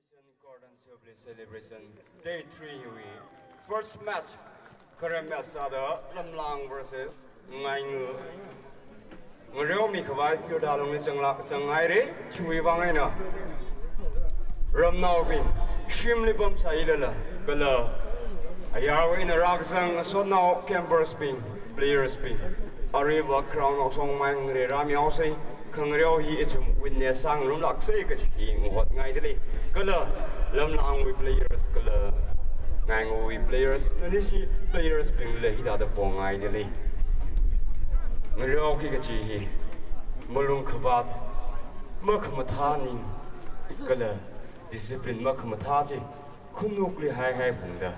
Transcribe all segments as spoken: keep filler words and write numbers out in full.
Cordon Jubilee Celebration Day three wui first match, kharem match sāda Lamlang versus Ngainga. Ngareomi khavai field alungli changlāk changhaira, chiwui vang eina ramnaobing shimli pamsāilala, kala ayarwui eina rākazang ngasotnao campers bing, players bing, aruiva ground okshong mai ngareirāmihaosa. Khangareo hi ithum witness sāngarumlāksa kaji hi ngahotngaidalei. Kala Lamlangwui players, kala Ngaingawui players, nanishi players bingla hithāda pongngaidalei. Ngareoki kaji hi malung khavāt, makhamathā ning, kala discipline makhamathā chi khanukli haihai phungda,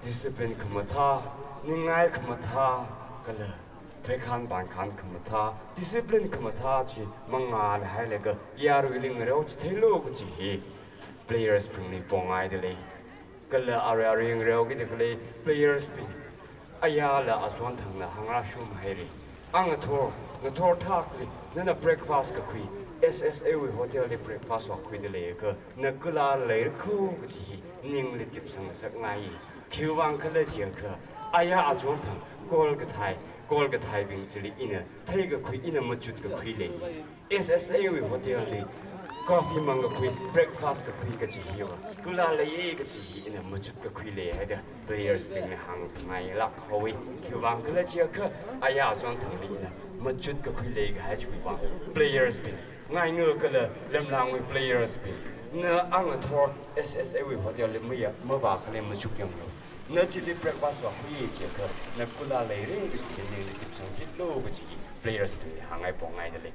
discipline khamathā, ningai khamathā, kala pheikhan pānkhan khamathā, discipline khamathā chi mangāli hailaga yaruili ngareo chitheilu kaji hi players bingli pongngaidalei. Kala arui arui ngareokida khalei players bing ayala achonthangla hāngrāshunghaira. Angathor, ngathor thakli nana breakfast kakhui, S S A wui hotel li breakfast vākhuida leiakha, na kala leirako kaji hi ningli tipsang ngasakngai. Khiwui vang khala jiakha, aya achonthang call kathei, call kathaibing chili ina theikakhui, ina machut kakhui lei. S S A wui hotel li coffee mangkakhui, breakfast kakhui kaji hiva kala leiya kaji hi ina machut kakhui lei haida players bingna hāngngailāk haowa. Khiwui vang khala jiakha, aya achonthangli ina machut kakhui lei kahai chiwui vang, players bing, Ngainga kala Lamlangwui players bing, na angathor S S A wui hotel li maya mavākhalei machukyanglu. Na chili breakfast vākhuiya jiakha, na kala leira kaji hi ningli tipsang chitlu kaji hi players bingli hāngngai pongngaidalei.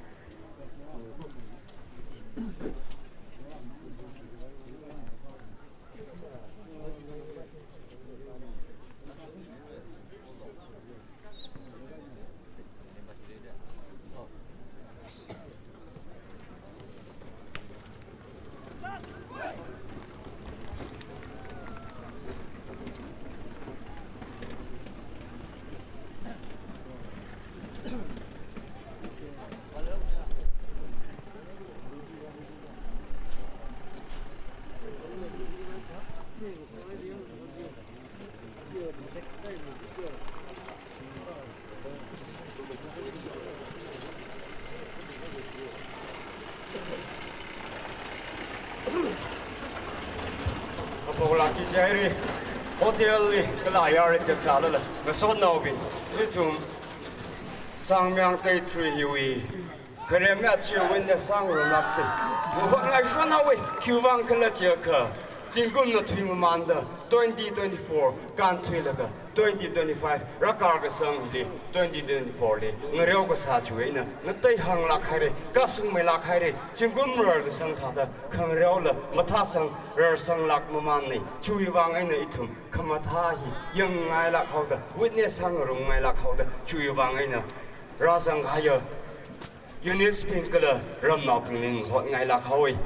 Apok laki jairi, hotel li kala ayarli chatsālala, ngasotnaobing, ithum Sangmyang Day three hiwui kharem match chi win da sāngarumlāksa. Ngahotngaishonhaowa, khiwui vang khala jiakha, zingkumna thuimamanda twenty twenty-four kānthuilaga twenty twenty-five rākar kasang hili, twenty twenty-four li ngareo kasā chiwui eina ngateihānglāk haira, kasungmeilāk haira. Zingkum rarkasang thāda khangareola mathāsang rarsanglāk mamānna. Chiwui vang eina ithum khamathā hi yangngailāk haoda, witness sāngarumngailāk haoda, chiwui vang eina rāzang kahaiya units bing kala ramnaobingli ngahotngailāk haowa.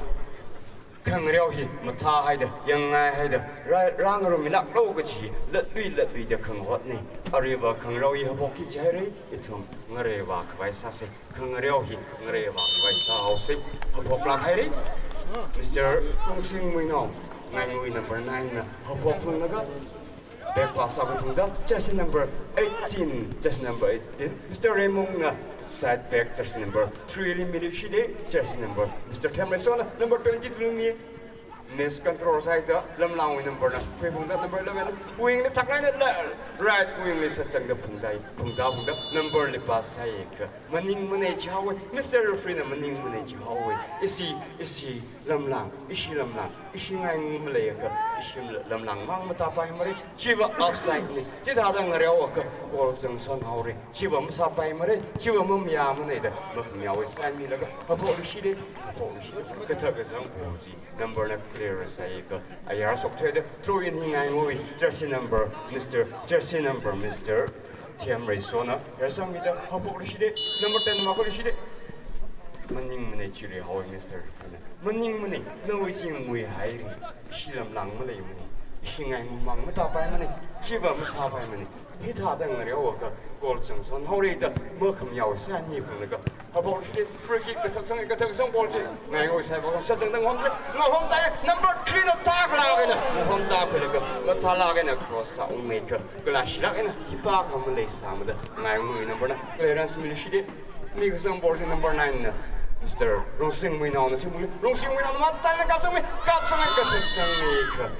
Khangareo hi mathāhaida, yangngai haida rā, rāngarumilāklu kaji hi latlui latluida khangahotna. Aruiva khangareo hi haophokki jihaira, ithum ngareivā khavai sāsa. Khangareo hi ngareivā khavai sāhaosa. Haophoklāk haira. Mister Kungsing Muinao, Ngaingawui number nine na haophokphunglaga back pass sākhui phungda, jersey number eighteen, jersey number eighteen, Mister Raymond na side back, jersey number three li mi rishida, jersey number, Mister Themreisona number twenty-two li mi. Miss control side da, Lamlangwui number na khui phungda, number eleven, wing na thakngaina la, right wing li sāchangda phungda, phungda phungda, number li pass sāakha maningmanei jihaowa, Mister Referee na maningmanei jihaowa. Ishi, ishi Lamlang, ishi Lamlang, ishi Ngainga maleiakha, ishi Lamlang mang matāpaimara, chiva offside na. Chithāda ngareoakha goal zangsonhaora, chiva masāpaimara, chiva mamayāmanei da, makhamayāwui sign milaga, haophokluishida, haophokluishida, kathā kazang ball chi number na clear sāakha ayar shokthuida, throw in hi Ngaingawui jersey number, Mister jersey number, Mister Themreisona, yarsangmida, haophokluishida, number ten makhuiluishida. Maningmanei chiri haowa, Mister Referee na. Maningmanei, nawui chi nguihaira. Ishi Lamlang maleimanei. Ishi Ngainga mang matāpaimanei. Chiva masāpaimanei. Hithāda ngareoakha goal changson haorei da makhamayā sāni phunglaga. Haophokluishit, free kick kathak sang, kathak sang ball chi. Ngaingui side vang shazangda ngahomda, ngahomda, number three na taklāk eina, ngahomda khuilaga, mathālāk eina cross sāungmeikha, kalāshilāk eina, khipākha maleisāmada, Ngaingui number na clearance miluishit. Mi kasang ball chi number nine na, Mister Rungsing Muinao na singmuli, Rungsing Muinao na mathālāk eina kapsangmi, kapsangmi, kathak sangmeikha,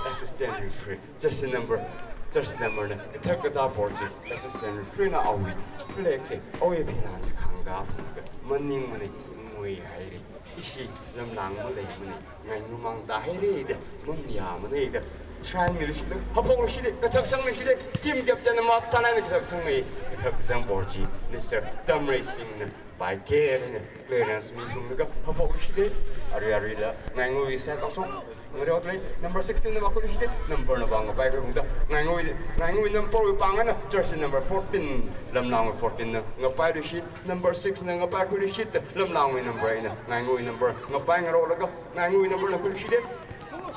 assistant referee. Jersey number, jersey number na kathak kathā ball chi, assistant referee na awui flag chi, awui pheina chi khangka phungka, maningmanei, nguihairei. Ishi lamlāng maleimana, ngaingumang tāhairei da, mamayāmanei da. Shine miluishit, haophokluishit, kathak sangluishit, team captain na mathālāk eina kathak sangmei, kathak sang ball chi, Mister Tamrei Singh na paikera eina clearance miphunglaga haophokluishit, ari arila Ngaingui side vang shong ngareoda lei, number sixteen na vākhuiluishit, number na vāngapaikhui phungda, Ngaingui, Ngaingui number wui pāng eina jersey number fourteen, Lamlāngwui fourteen na ngapailuishit, number six na ngapaikhuiluishit, Lamlāngwui number eina, Ngaingui number ngapaingaroklaga, Ngaingui number na khuiluishit.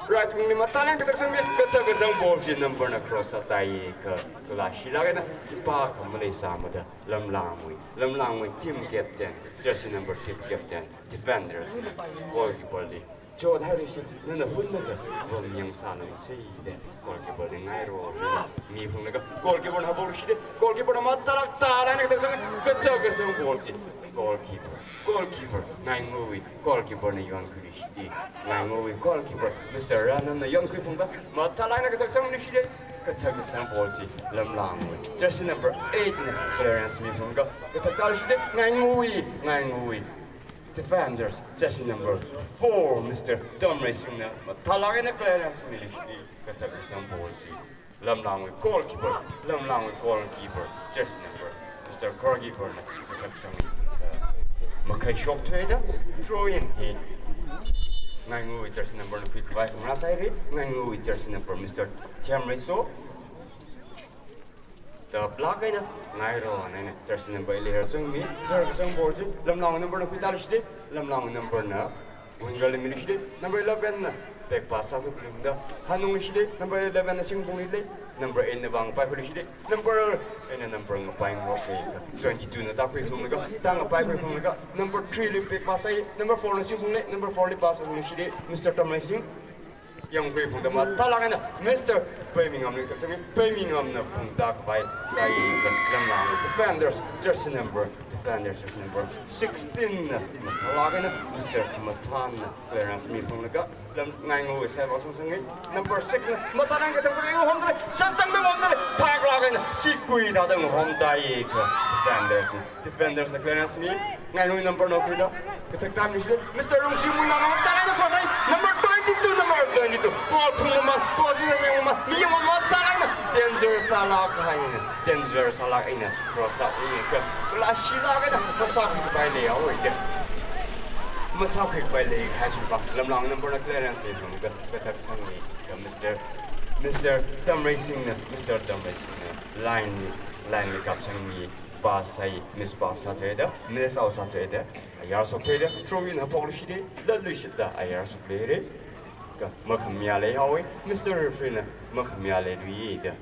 Right wing li mathālāk eina kathak sangmi, kathak kasang ball chi number na cross sātāikha, kalāshilāk eina, khipākha maleisāmada, Lamlāngwui, Lamlāngwui team captain, jersey number team captain, defenders, goalkeeper li chothairei shi, nana hunlaga, vamyang sāluishit da, goalkeeper li ngairo, miphunglaga, goalkeeper na haophokluishit, goalkeeper na mathālāk tālāk eina kathak sang, kathak kasang ball chi, goalkeeper, goalkeeper, Ngaingui, goalkeeper na yonkhuiluishit, Ngaingui, goalkeeper, Mister Ranam na yonkhui phungda, mathālāk eina kathak sangluishit, kathak kasang ball chi, Lamlāngwui, jersey number eight na clearance miphunglaga, kathak tāluishit, Ngaingui, Ngaingui. Defenders, jersey number four, Mister Tamrei Singh na mathālāk eina clearance miluishit, kathak kasang ball chi, Lamlāngwui goalkeeper, Lamlāngwui goalkeeper, jersey number, Mister Goalkeeper na kathak sangmi, uh, makhai shokthei da, throw in hi, Ngaingui jersey number na khuikhavai khamrā sāhairei, Ngaingui jersey number, Mister Thiamreiso. Taplāk eina, ngairo eina, jersey number eight li herchungmi, herkasang ball chi, Lamlāng number na khuitāluishit, Lamlāng number na, winger li miluishit, number eleven na, back pass sākhui phungda, hanungluishit, number eleven na singphungli lei, number eight na vāngapaikhuiluishit, number eight na number ngapaingarok, twenty-two na tākhui phunglaga, tāngapaikhui phunglaga, number three li back pass sāi, number four na singphungli, number four li pass sāluishit, Mister Tamrei Singh, yangkhui phungda mathālāk eina Mister Paimingam li kathak sangmi, Paimingam na phungda khavai sāi, Lamlāng defenders, jersey number, defenders, jersey number sixteen na mathālāk eina Mister Khamathan na clearance miphunglaga, Lam Ngaingui side vang shong sangmi, number six na mathālāk eina kathak sangmi, ngahomda lei, shazangda ngahomda lei, thaklāk eina, sigui thāda ngahomda ikha, defenders na. Defenders na clearance mi, Ngaingui number na khuida, kathak tāmiluishit, Mister Rungsing Muinao na mathālāk eina cross sāi, number twenty-two, number twenty-two, ball phungmamān, position yangmamān, mi yangmamān, mathālāk eina, danger sālāk eina, danger sālāk eina, cross sāungmeikha, kalāshilāk eina, masākhuikapai leihaowa da. Masākhuikapai leihai shupa, Lamlāng number na clearance miphunglaga, kathak sangmeikha, Mister, Mister Tamrei Singh na, Mister Tamrei Singh na, line li, line li kapsangmi, pass sāi, miss pass sāthuida, miss out sāthuida, ayar shoktheida, throw in haophokluishit, latluishitda, ayar shokleirei. Kha makhamayā leihaowa, Mister Referee na makhamayā leiluida.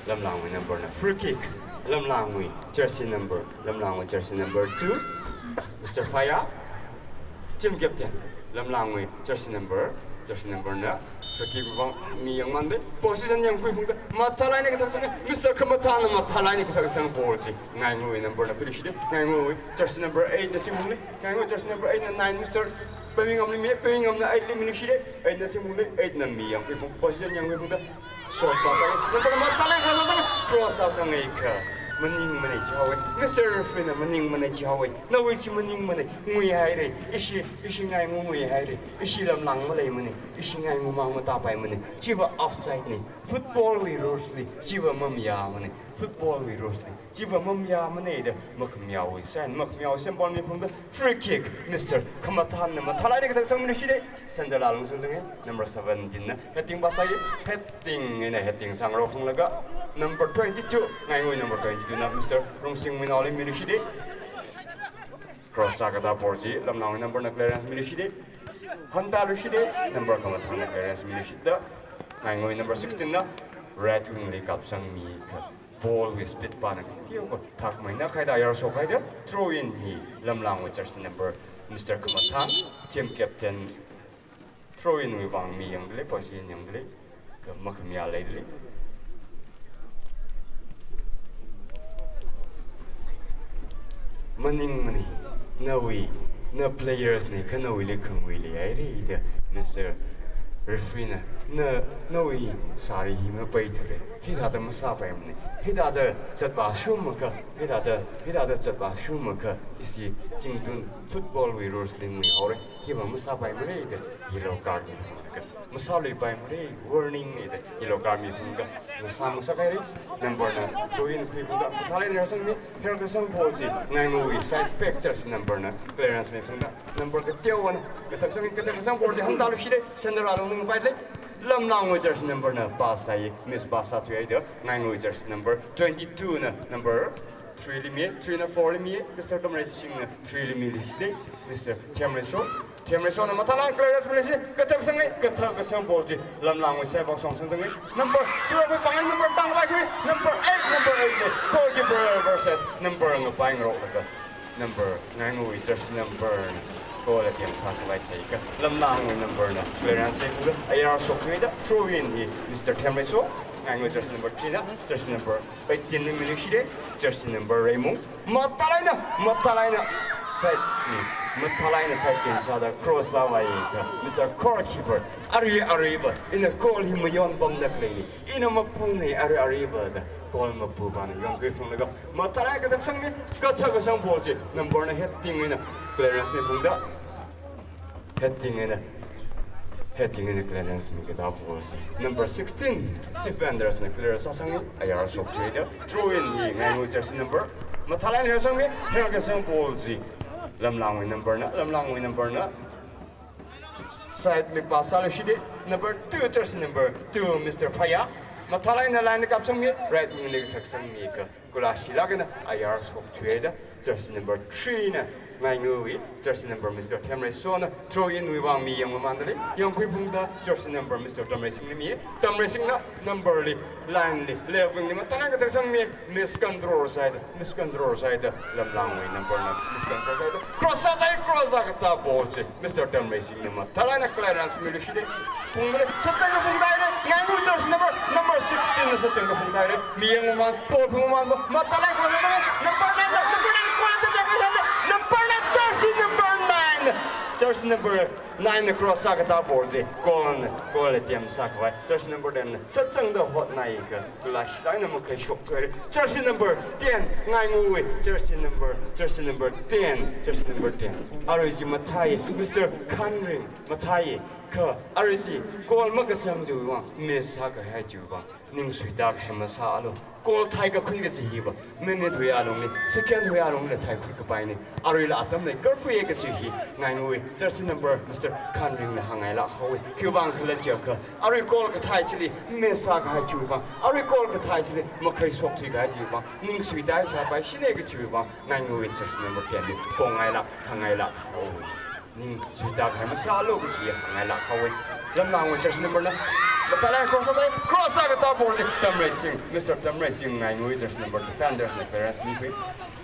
Lamlāngwui number na free kick, Lamlāngwui jersey number, Lamlāngwui jersey number two, Mister Phaya, team captain, Lamlāngwui jersey number, jersey number na, free kick vang mi yangmān lei, position yangkhui phungda, mathālāk eina kathak sang, Mister Khamathan na mathālāk eina kathak sang ball chi, Ngaingui number na khuiluishit, Ngaingui jersey number eight na singphungli, Ngaingui jersey number eight na nine, Mister Paimingam li mi, Paimingam na eight li miluishit, eight na singphungli, eight na mi yangkhui phung, position yangkhui phungda, short pass sāi, number mathālāk eina cross sāsang, cross sāsangaikha, maningmanei chihaowa, Mister Referee na maningmanei chihaowa, nawui chi maningmanei, nguihairei, ishi, ishi Ngaingu nguihairei, ishi Lamlāng maleimanei, ishi Ngaingumang matāpaimanei, chiva offside nei, football wui rules li, chiva mamayāmanei, football wui rules li, chiva mamayāmanei da, makhamayāwui sign, makhamayāwui symbol miphungda, free kick, Mister Khamathan na mathālāk eina kathak sangmiluishit, Sandala lungshung sangmi, number seventeen na, heading pass sāi, heading eina heading sāngarok phunglaga, number twenty-two, Ngaingui number twenty-two na, Mister Rungsing Muinao li miluishit, cross sākatā ball chi, Lamlāng number na clearance miluishit, hantāluishit, number Khamathan na clearance miluishitda, Ngaingui number sixteen na, Right wing li kapsangmi kha ball wui speed pana kateokha thakmeina khaida ayar shokhaida throw in hi Lamlangwui jersey number Mister Khamathan, team captain, throw in wui vang mi yangdalei, position yangdalei, kha makhamayā leidalei. Maningmana, nawui, na players na kha nawuili khangwuili haira da Mister Referee na, na, nawui sari hi mapaithura. Hithāda masāpaimana. Hithāda zatvāshungmakha, hithāda, hithāda zatvāshungmakha ishi zingkum football wui rules lingmei haora. Hiva masāpaimara da yellow card miphunglaga, masāluipaimara, warning na da yellow card miphunglaga, masā masākhaira. Number na throw in khuiphungda, mathālāk eina sangmi, herkasang ball chi Ngaingawui side back jersey number na clearance miphungda, number kateowana kathak sangmi, kathak kasang ball chi hangda luishida, center alungli ngapaidalei. Lamlangwui jersey number na pass sāi, miss pass sāthuihaida, Ngaingawui jersey number twenty-two na number three li mi, three na four li mi, Mister Tamreising na three li miluishida, Mister Themreiso. Themreisona mathālāk eina clearance miluishida, kathak sangmi, kathak kasang ball chi Lamlangwui side back shong sangmi, number twelve wui pāngli number tangpaikhui, number eight, number eight na goalkeeper versus number ngapai ngarokda, number Ngaingawui jersey number goal attempt sākhavai sāi kha Lamlangwui number na clearance leiphungda ayar shokhaida throw in hi Mister Themreiso, Ngaingawui jersey number three na, jersey number eighteen li miluishida, jersey number Reimung. Mathālāk eina, mathālāk eina side ni, mathālāk eina side change sāda cross sāvai kha Mister Goalkeeper, arui aruiva ina goal hi mayonpamda khaleili, ina mapuna, arui aruiva da goal mapupana yonkhuiphunglaga, mathālāk eina kathak sangmi, kathak kasang ball chi number na heading eina clearance miphungda, heading eina, heading eina clearance mikada ball chi number sixteen defenders na clear sāsangmi, ayar shokhaida throw in hi Ngaingawui jersey number. Mathālāk eina sangmi, herkasang ball chi Lamlangwui number na, Lamlangwui number na side li pass sāluishida, number two, jersey number two, Mister Phaya. Mathālāk eina line li kapsangmi, right wing li kathak sangmi kha kulashilāk eina ayar shokthuida, jersey number three na Ngaingawui, jersey number Mister Themreisona throw in wui vang mi yangmamandalei, yangkhuiphungda jersey number Mister Tamreising li mi, Tamreising na number li, line li, left wing li mathālāk eina kathak sangmi, miscontrol sāhaida, miscontrol sāhaida, Lamlangwui number na miscontrol sāhaida, cross sāda, cross sākatā ball chi Mister Tamreising na mathālāk eina clearance miluishida phungdalei, sachangda phungda haira, Ngaingawui jersey number, number sixteen na sachangda phungda haira, mi yangmaman, ball phungmaman, mathālāk eina cross sāda, number nine na, number nine, goal attempt sākhavai sāda, number nine, jersey number nine, jersey number nine na cross sākatā ball chi goal na, goal attempt sākhavai, jersey number ten na sachangda hotnai kha kulashilāk eina makhai shokthuihaira. Jersey number ten, Ngaingawui jersey number, jersey number ten, jersey number ten. Arui chi mathāi, Mister Khanring mathāi kha, arui chi goal makazang chiwui vang, miss sākahai chiwui vang ning suitākahai masālu. Goal thai kakhui kachi hiva minute wui alungli, second wui alungli thai khui kapaina. Aruila atam lei, curfew e kachi hi Ngaingawui jersey number Mister Khanring na hāngngailāk haowa. Khiwui vang khala jiakha, arui goal kathai chili miss sākahai chiwui vang, arui goal kathai chili makhai shokthuikahai chiwui vang, ning suitāhai sāpaishina kachiwui vang, Ngaingawui jersey number ten li pongngailāk, hāngngailāk haowa. Ning suitākahai masālu kachi hāngngailāk haowa. Lamlangwui jersey number na mathālāk eina cross sāda, cross sākatā ball chi Tamreising, Mister Tamreising, Ngaingawui jersey number, defenders na clearance mikhui.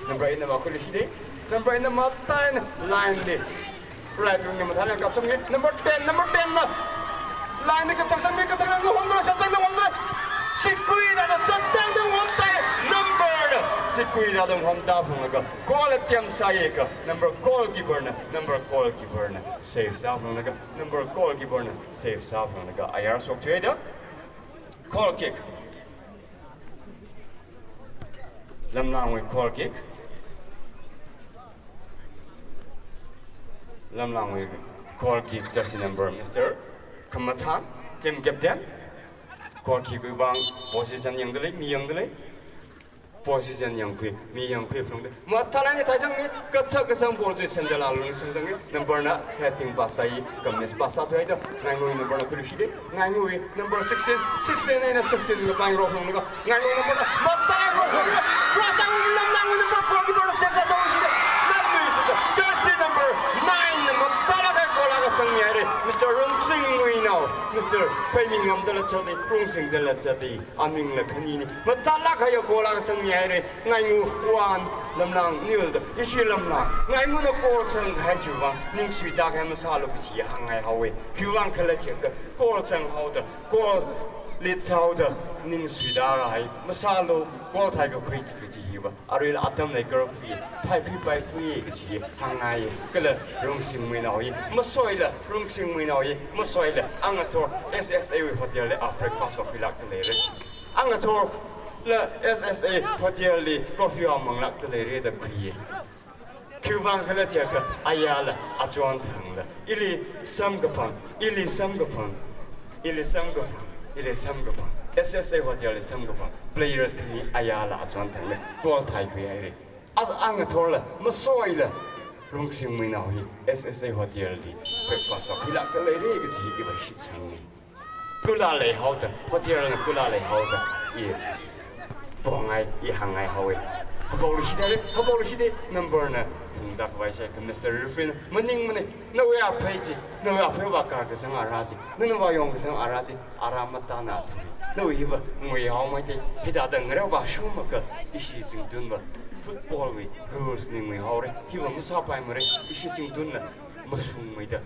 Number eight na vākhuiluishida, number eight na mathālāk eina line li, right wing li mathālāk eina kapsangmi, number ten, number ten na line li kathak sangmi, kathak sangmi, homdalei, sachangda homdalei, sikuida da sachangda homda, number na sikuida da homda phunglaga, goal attempt sāi kha, number goalkeeper na, number goalkeeper na save sāphunglaga, number goalkeeper na save sāphunglaga, ayar shokthuihaida, goal kick. Lamlangwui goal kick. Lamlangwui goal kick, jersey number Mister Khamathan, team captain. Goal kick wui vang position yangdalei, mi yangdalei. Position yangkhui, mi yangkhui phungda, mathālāk eina thai sangmi, kathak kasang ball chi center alungli sangmi, number na heading pass sāi kha miss pass sāthuihaida, Ngaingawui number na khuiluishida, Ngaingawui number sixteen, sixteen eina sixteen ngapai ngarok phunglaga, Ngaingawui number na mathālāk eina cross sāda, cross sāda, Lamlangwui number, goalkeeper na save sāsangluishida, namluishida, jersey number nine na mathālāk eina goal akha Sangmi haire, Mister Rungsing Muinao, Mister Pheimingam dala chati, Rungsing dala chati, amingla khanini. Mathālāk kahai goal akha sangmi haire, Ngaingu one, Lamlang nil da, ishi Lamlang. Ngainguna goal sangkahai chiwui vang, ningsui tākahai masālu kachi hāngngai haowe. Khiwui vang khala chiakha, goal sanghaoda, goal lead sāhaoda, ningsui tākahai masālu, goal theikakhui chi kachi hiva. Aruila atam leikharkhui, theikhuipaikhui kachi hāngngai, kala Rungsing Muinao hi, masoila, Rungsing Muinao hi, masoila, angathor S S A wui hotel li a breakfast shokhuilākda leire. Angathorla S S A hotel li coffee vāmanglaga leire da khuiye. Khiwui vang khala chiakha, ayala, achonthangla, ili samkaphang, ili samkaphang, ili samkaphang, ili samkaphang, S S A hotel li samkaphang, players khani ayala achonthangla, goal theikhui haire. A, angathorla, masoila, Rungsing Muinao hi S S A hotel li breakfast shokhuilākda leire kachi hi iva shitsangne. Kula leihaoda, hotel na kula leihaoda, i pongai, i hāngngai haowe. Hapao lushida le, hapao lushida, number na, hungda khavai sāakha Mister Referee na, maningmana, nawui aphei chi, nawui aphei vākar kasang ara chi, nana vāyong kasang ara chi, ara matāna thui. Nawui hiva nguihaomeida, hithāda ngarao vāshungmakha, ishi zingtunva football wui rules li nguihaore, hiva masāpaimare, ishi zingtunla mashungmeida.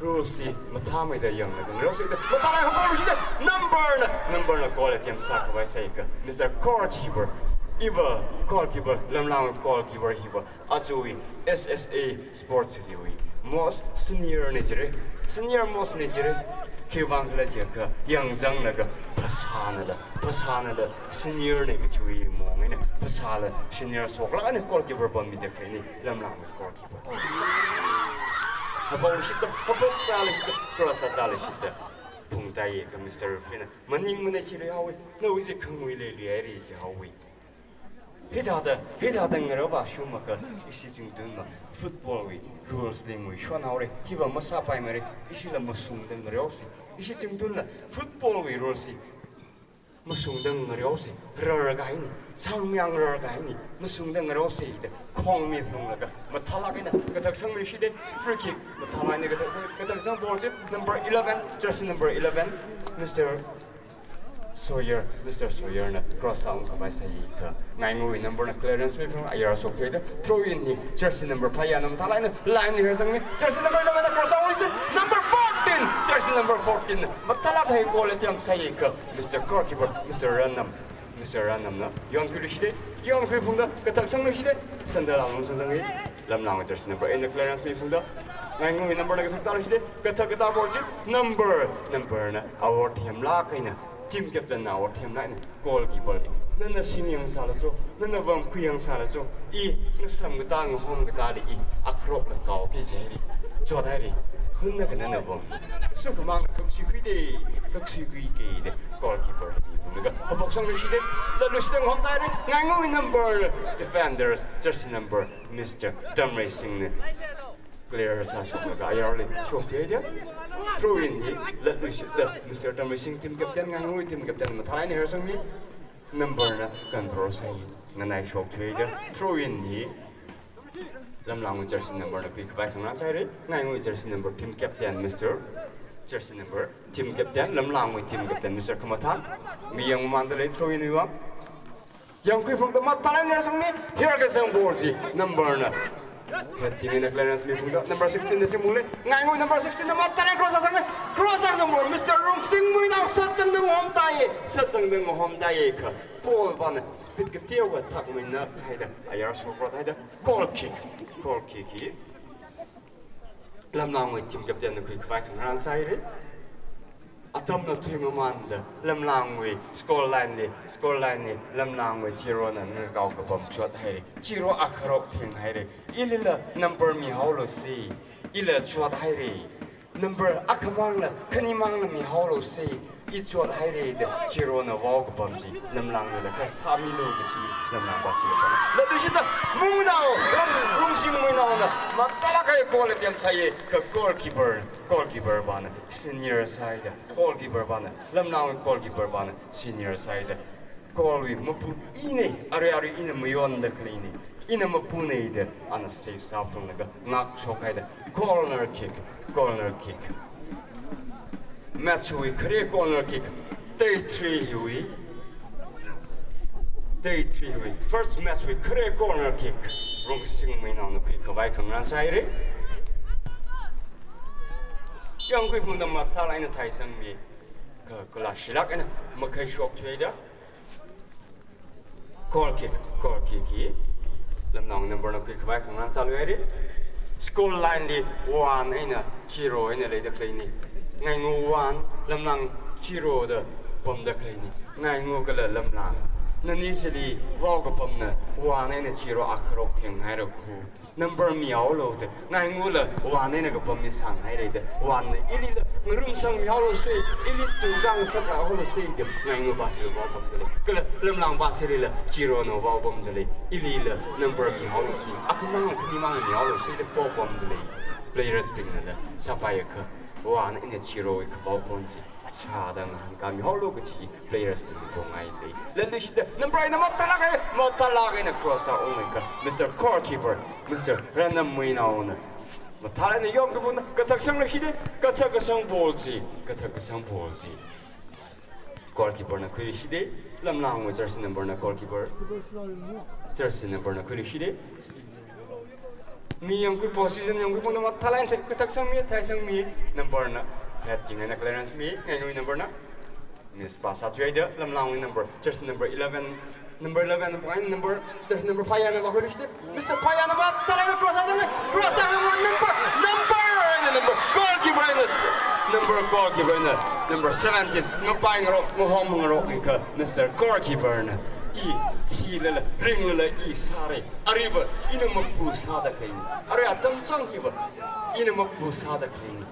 Rules hi mathāmeida yanglaga ngareosei da. Mathālāk kahai goal shida. Number na, number na goal attempt sākhavai sāakha, Mister Goalkeeper. Iva goalkeeper, Lamlang goalkeeper hiva. Ajawui S S A Sports Liwui most senior na jire, senior most na jire. Khiwui vang khala chiakha, yangzanglaga phasānala, phasānala senior na kachiwui mong eina, phasāla senior shoklāk eina goalkeeper pammida khaleine, Lamlang goalkeeper. Hapao lushida, hapao tālushida, cross tālushida, phungtāye kha Mister Referee na, maningmana chi leihaowe, nawui chi khangui leiluihaire jihaowe. Hithāda, hithāda ngarao vāshungmakha, ishi zingtunva football wui rules li nguishonhaore, hiva masāpaimare, ishila mashungda ngareosei, ishi zingtunla football wui rules hi mashungda ngareosei, rarkahaine, chāngmyang rarkahaine, mashungda ngareosei da, khongmi phunglaga, mathālāk eina, kathak sangmi shida, free kick, mathālāk eina, kathak sang, kathak sang ball chi, number eleven, jersey number eleven, Mister Sawyer, Mister Sawyer na cross ungkhavai sāakha, Ngainguwui number na clearance miphung, ayar shokhuida, throw in hi, jersey number five ya nam thalai na, line hi sangmi, jersey number eleven na cross ungli, number fourteen, jersey number fourteen na, mathālāk kahai goal attempt sāakha, Mister Goalkeeper, Mister Ranam, Mister Ranam na, yonkhui lushida, yonkhui phungda, kathak sang lushida, sandal ang sangmi, Lamlang jersey number eight na clearance miphungda, Ngainguwui number na kathak tālushida, kathak katā ball chi, number, number na, award themlāk eina, team captain na award themlāk eina, goalkeeper li. Nana sing yangsāla cho, nana vamkhui yangsāla cho, i, ngasam katā, ngahom katāli i, akharokla kaoki jihaire, chothaire, hunna kha nana vam. Sukhamang kaksuikhuida, kaksuikhuida, goalkeeper li. Phunglaga, haophok sang lushida, latlushida ngahom tāhaire, Ngainguwui number, defenders, jersey number, Mister Damrei Singh na. Clear sāshoklaga ayarli shokthuida. Throw in hi latluishida Mister Damrei Singh team captain, Ngainguwui team captain mathālāk eina harsangmi. Number na control sāi. Nganai shokthuida. Throw in hi Lamlangwui jersey number na khuikhavai khangarān sāhaire. Ngainguwui jersey number team captain Mister Jersey number team captain, Lamlangwui team captain Mister Khamathang. Mi yangmamānda lei throw in wui vang. Yangkhui phungda mathālāk eina harsangmi, hiyākha sang ball chi, number na. Heading eina clearance miphungda, number sixteen na singphungle, Ngainguwui number sixteen na mathālāk eina cross sāsangmi, cross sāsang ball, Mister Rungsing Muinao sāzangda ngahom tāi, sāzangda ngahom tāi kha, ball vāna, speed kateokha thakmeina haida, ayar shokra haida, goal kick, goal kick hi. Lamlangwui team captain na khuikhavai khangarān sāhaire. Atamna thuimamānda, Lamlangwui score line li, score line li, Lamlangwui Chirona ngakao kapam chothaire. Chiro akharok thenghaire. Ilila number mihaolu si. Ila chothaire. Number akhamangla, khanimangla mihaolu si. I chothaire da, Chirona vao kapam chi, Lamlangnala kasā milu kachi, Lamlang vāsi kapam. Latluishida, Muinao, Rung, Rungsing Muinaona, mathālāk eina goal attempt sāi, kha goalkeeper, goalkeeper vāna, senior sāhaida, goalkeeper vāna, Lamlang goalkeeper vāna, senior sāhaida. Goal wui mapu ina, arui arui ina mayonda khaleina. Ina mapuna da, ana save sāphunglaga ngakshok haida. Corner kick, corner kick. Match wui khare corner kick. Day three hiwui. Day three hiwui. First match wui khare corner kick. Rongkasing Meinaona khuikhavai khangarān sāhaira. Yangkhui phungda mathālāk eina thaisangmi. Ka, kala shilāk eina makhai shok thuida. Goal kick, goal kick hi Lamlang number na khuikhavai khangarān sāluihaira. Score line li one eina zero eina leida khaleina. Ngaingu one, Lamlang zero da pamda khaleina. Ngaingu kala Lamlang. Nani chili vao kapamna one eina zero akharok thenghaira khu. Number mihaolu da, Ngaingula one eina kapam mi sānghaira da, one na ilila ngarumsang mihaolu se, ili tukang sāklahaolu se da, Ngaingu pasi vao pamdalei. Kala Lamlang pasilila zero na vao pamdalei. Ilila number mihaolu se, akhamang khanimang mihaolu se da vao pamdalei. Players bingnala sāpaiakha one eina zero wui kavao khon chi sāda ngahānkāmihaolu kachi players bing pongai lei. Latluishida number eina mathālāk eina, mathālāk eina cross sāunga ka Mister Goalkeeper, Mister Rannam Meinaona. Mathālāk eina yongkhui phungda kathak sangluishida, kathak kasang ball chi, kathak kasang ball chi. Goalkeeper na khuishida, Lamlang wui jersey number na goalkeeper. Jersey number na khuishida. Mi yangkhui position yangkhui phungda mathālāk eina kathak sangmi, thaisangmi, number na heading eina clearance mi, Ngaingui number na miss pass sāthuida, Lamlang wui number, jersey number eleven, number eleven, point number, jersey number Phayana makhuishida, Mister Phayana mathālāk eina cross sāsangmi, cross sāsangmi, number, number eina number, goalkeeper eina s-, number goalkeeper eina number seventeen, ngapai ngarok, ngahom ngarok, ika Mister Goalkeeper na i thilala, ringlala i sāra. Aruiva ina mapu sāda khaleina. Arui atam chang hiva ina mapu sāda khaleina.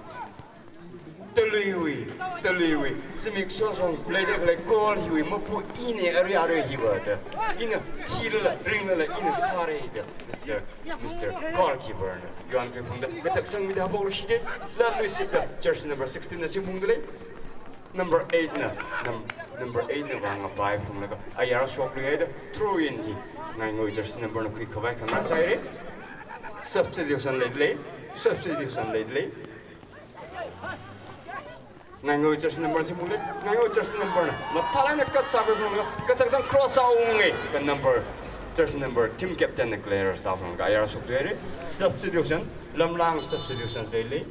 Taluiwui, taluiwui zimik sosong leida khalei goal hiwui mapu ina arui arui hiva da. Ina thilala, ringlala ina sāra da. Mister, Mister Goalkeeper na yangkhui phungda kathak sangmida haophokluishida, latluishida jersey number sixteen na singphungdalei. Number eight na, num-, number eight na vang ngapai phunglaga ayar shokluihaida, throw in hi Ngaingui jersey number na khuikhavai khangarān sāhaira. Substitution leidalei, substitution leidalei. Ngaingui jersey number singphungdalei, Ngaingui jersey number na mathālāk eina cut sākhui phunglaga kathak sangmi cross sāunga ka number, jersey number team captain na clear sāphunglaga ayar shokluihaira. Substitution, Lamlang substitution leilei.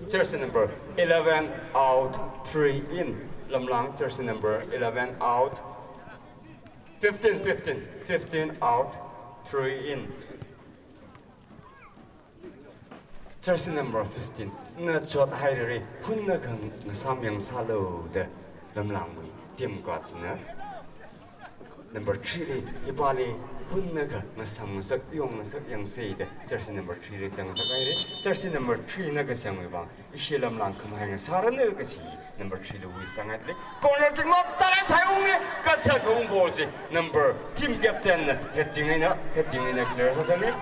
Jersey number eleven out, three in. Lamlang jersey number eleven out. Fifteen, fifteen, fifteen out, three in. Jersey number fifteen na chothaira, hunnakha ngasam yangsālu da Lamlangwui team coach na. Number three li, ipāli hunnakha ngasam ngasak yong ngasak yangsa da jersey number three li zangsak haira. Jersey number three na kazangwui vang ishi Lamlang khamahai ngasāranu kachi number three li wuisanghaidalei. Corner kick mathālāk eina thaiunga, kathak kaung ball chi number team captain na heading eina, heading eina clear sāsanga.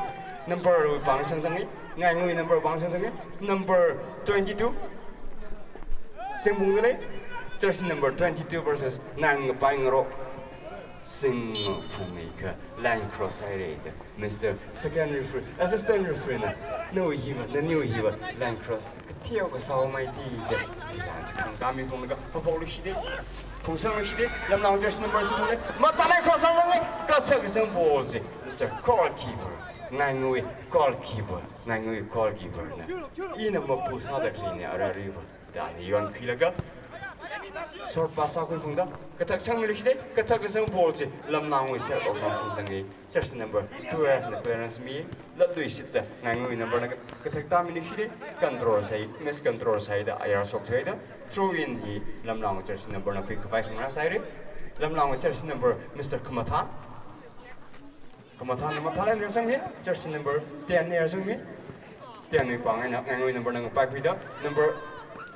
Number wui vang sangsangi, Ngaingui number vang sangsangi. Number twenty-two singphungdalei. Jersey number twenty-two versus nine ngapai ngarok singphungakha line cross haira da Mister Second Referee, Assistant Referee na, nawui hiva, naniwui hiva line cross katheo kasāhaomeida, line chi khangkāmi phunglaga haophokluishida, phungsangluishida, Lamlang jersey number singphungdalei. Mathālāk eina cross sāsanga, kathak kasang ball chi Mister Goalkeeper, Ngaingui goalkeeper, Ngaingui goalkeeper na ina mapu sāda khaleina arui aruiva da ani yonkhuilaga short pass sākhui phungda kathak sangmiluishida, kathak kasang ball chi Lamlangwui set oksang sangsangi. Jersey number twelve na clearance mi, latluishida Ngaingui number na kathak tāmiluishida, control sāi, miscontrol sāhaida ayar shokthuida, throw in hi Lamlang jersey number na khuikhavai khangarān sāhaira. Lamlang jersey number Mister Khamathan. Khamathan na mathālāk eina rāsangmi, jersey number ten na rāsangmi. Ten wui vang eina Ngaingui number na ngapaihuida, number,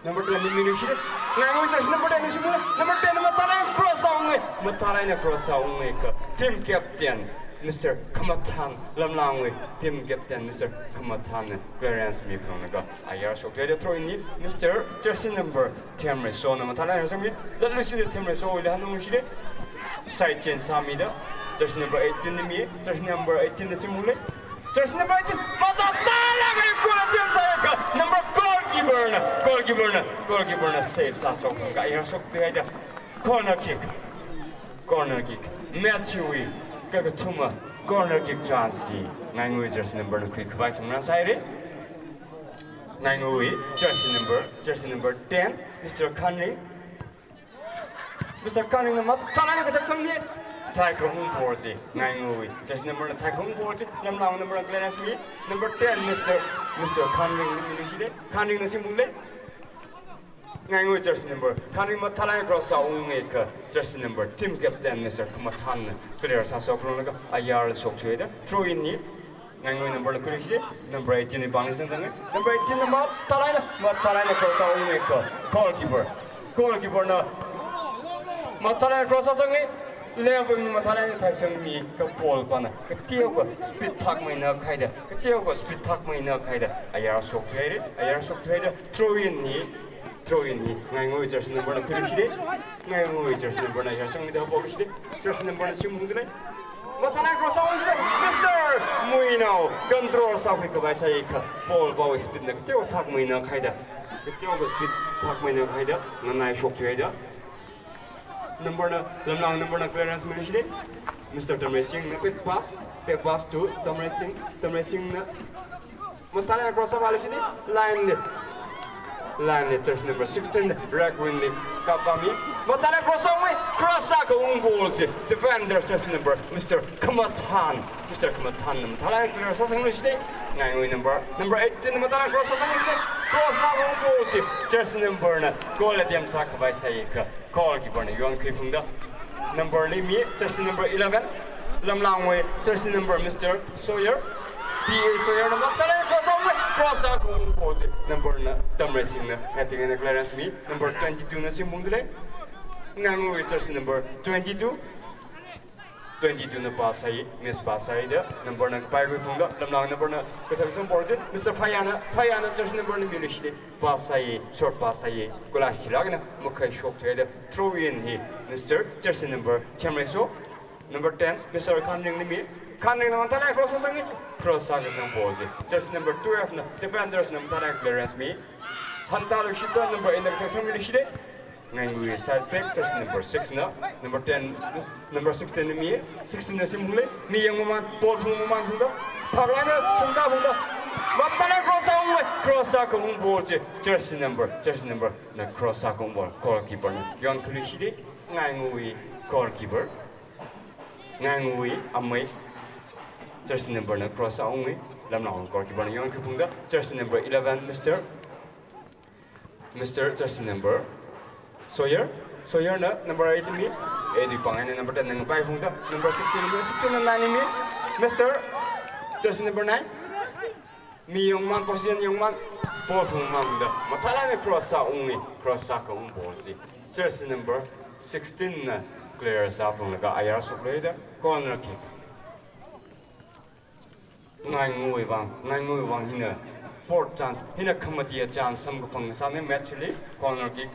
number ten na miluishida, Ngaingui jersey number ten na shimula, number ten na mathālāk eina cross sāunga, mathālāk eina cross sāunga ka team captain Mister Khamathan, Lamlangwui team captain Mister Khamathanna clearance miphalunglaga ayar shokda throw in hi Mister jersey number themrei sona mathālāk eina sangmi, latluishitda themrei sowuili hanungluishitda. Side change sāmida, jersey number eighteen na mi, jersey number eighteen na shimungli. Jersey number eighteen, mathālāk eina goal attempt sāakha, number goalkeeper na, goalkeeper na, goalkeeper na save sāshok, kha ayar shokda corner kick. Corner kick. Match hiwui kakathuma corner kick chance hi Ngaingawui jersey number na khuikhavai khangarān sāhaira. Ngaingawui jersey number, jersey number ten, Mister Khanring. Mister Khanringna mathālāk eina kathak sangmi, thaikhangungpor chi Ngaingawui jersey number na thaikhangungpor chi, Lamlang number na clearance mi, number ten, Mister, Mister Khanringna miluishitda, Khanringna shimungli. Ngaingawui jersey number Khanring mathālāk eina cross sāungakha, jersey number team captain Mister Khamathanna clear sāshokphunglāka ayar shokthuida throw in hi Ngaingawui number na khuiluishitda, number eighteen wui pāngli sangzanga. Number eighteen na mathālāk eina, mathālāk eina cross sāungakha, goalkeeper, goalkeeper na mathālāk eina cross sāsanga. Left wing na mathālāk eina thaisangmi, kha ball pana kateokha speed thakmeina khaida, kateokha speed thakmeina khaida ayar shokthuira, ayar shokthuida throw in hi, throw in hi Ngaingawui jersey number na khuiluishitda, Ngaingawui jersey number na ayar sangmida haophoklishitda, jersey number na shimungda lei. Mathālāk eina cross sāungashitda, Mister Muinao control sākhuikhavai sāakha, ball pawui speed na kateokha thakmeina khaida, kateokha speed thakmeina khaida nganai shokthuida. Number na, Lamlang number na clearance miluishitda, Mister Tamreisinghna back pass, back pass to Tamreisingh, Tamreisingh na mathālāk eina cross sāpailuishitda, line li, line li jersey number sixteen, right wing li kapami, mathālāk eina cross sāunga, cross sākhaung ball chi defender jersey number Mister Khamathan, Mister Khamathanna mathālāk eina clear sāsangluishitda, Ngaingawui number, number eighteen na mathālāk eina cross sāsangluishitda, cross sākhaung ball chi jersey number na goal attempt sākhavai sāakha, goalkeeper na yonkhuiphungda, number li mi, jersey number eleven, Lamlangwui jersey number Mister Sawyer, P A Sawyer na mathālāk eina cross sāunga, cross sākhaung ball chi number na Tamreisinghna heading eina clearance mi, number twenty-two na shimungda lei. Ngaingawui jersey number twenty-two, twenty-two na pass sāi, miss pass sāida, number na kapaikhuiphungda, Lamlang number na kathak sangphor chi, Mister Phayana, Phayana jersey number na miluishitda pass sāi, short pass sāi, goal ashilāk eina makhai shokthuida throw in hi Mister jersey number Chemreiso, number ten, Mister Khanringna mi, Khanringna mathālāk eina cross sāsanga, cross sākasang ball chi jersey number twelve na, defenders na mathālāk eina clearance mi, hantāluishitda number eight na kathak sangmiluishitda, Ngaingawui side back, jersey number six na, number ten, number sixteen na mi, sixteen na shimungli, miyang maman, ball phung maman phungda, phāklāk eina phungda phungda, mathālāk eina cross sāunga, cross sākhaung ball chi jersey number, jersey number na cross sākhaung ball, goalkeeper na yonkhuiluishitda, Ngaingawui goalkeeper, Ngaingawui amei, jersey number na cross sāunga, Lamlang goalkeeper na yonkhuiphungda, jersey number eleven, Mister Mister jersey number Sawyer, Sawyer na number eight mi, eight wui pāng eina number ten na paiphungda, number sixteen mi, sixteen na nine mi, Mister jersey number nine, miyang maman, position yang maman, ball phung maman da, mathālāk eina cross sāunga, cross sākhaung ball chi jersey number sixteen na clear sāphunglaga ayar shokluida, corner kick. Ngaingawui vang, Ngaingawui vang hina fourth chance, hina khamatiya chance samkaphang sāna match li, corner kick.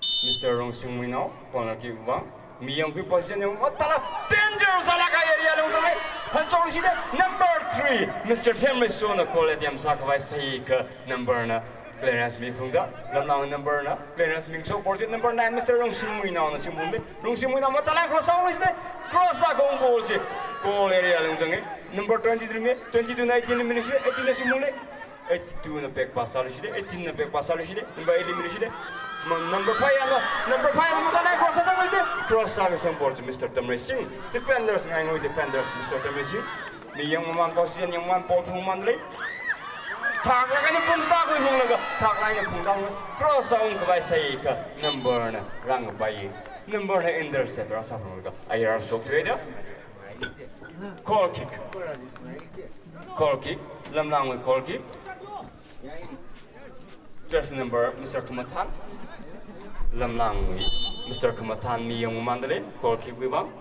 Mister Rongshing Muinao, corner kick vang. Miyangkhui position yang mathālāk, danger sālāka area lungzang lei. Hanchok lushida, number three, Mister Themreiso na goal attempt sākhavai sāakha, number na clearance miphungda, Lamlang number na clearance mishok ball chi number nine Mister Rongshing Muinao na shimungli. Rongshing Muinao mathālāk cross sālushida, cross sākhaung ball chi goal area lungzanga. Number twenty-three mi, twenty-two na eighteen milushi, eighteen na shimungli. Eighty-two na back pass sālushida, eighteen na back pass sālushida, number eight milushida. Ma-, number five na, number five na mathālāk cross sālushida, cross sākasang ball chi Mister Tamreising. Defenders, Ngaingawui defenders, Mister Tamreising. Miyang maman, position yang maman, ball phung maman lei. Thaklāk eina phungda khuiphunglaga, thaklāk eina phungda khui. Cross sāungkhavai sāakha, number na rāngpai. Number na intercept rāsāphunglaga, ayar shokthei da. Goal kick. Goal kick. Lamlangwui goal kick. Jersey number Mister Khamathan. Lamlangwui Mister Khamathan miyang maman da lei, goal kick wui vang.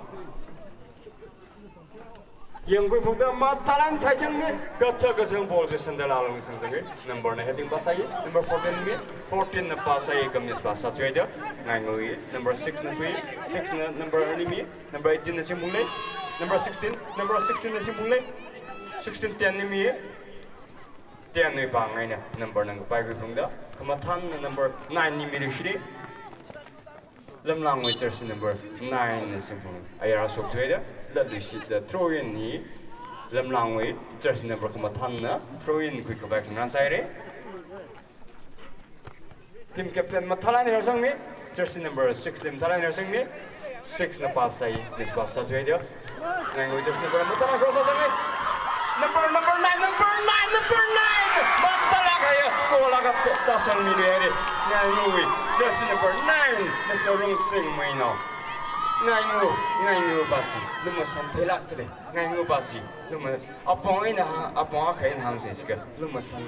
Yangkui phungda mathālāk eina theisangmi, kathā kasang ball chi sandal alungli sangzanga. Number nine heading pass sāi, number fourteen mi, fourteen na pass sāi, ka miss pass sāthuida. Ngaingui, number six na tui, six na number ni mi, number eighteen na simphunglei, number sixteen, number sixteen na simphunglei, sixteen ten ni mi, ten ni pāng eina, number nine kapai khuiphungda, khamathān na number nine ni mi rishiri. Lamlangwui jersey number nine na simphung ayar shokthuida, latluishitda throw in hi, Lamlangwui jersey number khamathān na throw in khuikapai khangarān sāhaira. Team captain mathālāk eina harsangmi, jersey number six li mathālāk eina harsangmi, six na pass sāi, miss pass sāthuida. Ngaingui jersey number mathālāk eina cross sāsangmi. Number, number nine, number nine, number nine! Mathālāk eina, goal akha ta, tāsangmiluihaira. Ngaingui jersey number nine, Mister Rungsing Muinao. Ngaingu, Ngaingu pasi, lumashan theilākdalei. Ngaingu pasi, luma, apong eina ha, apong akha eina hāngsa sika, lumashan,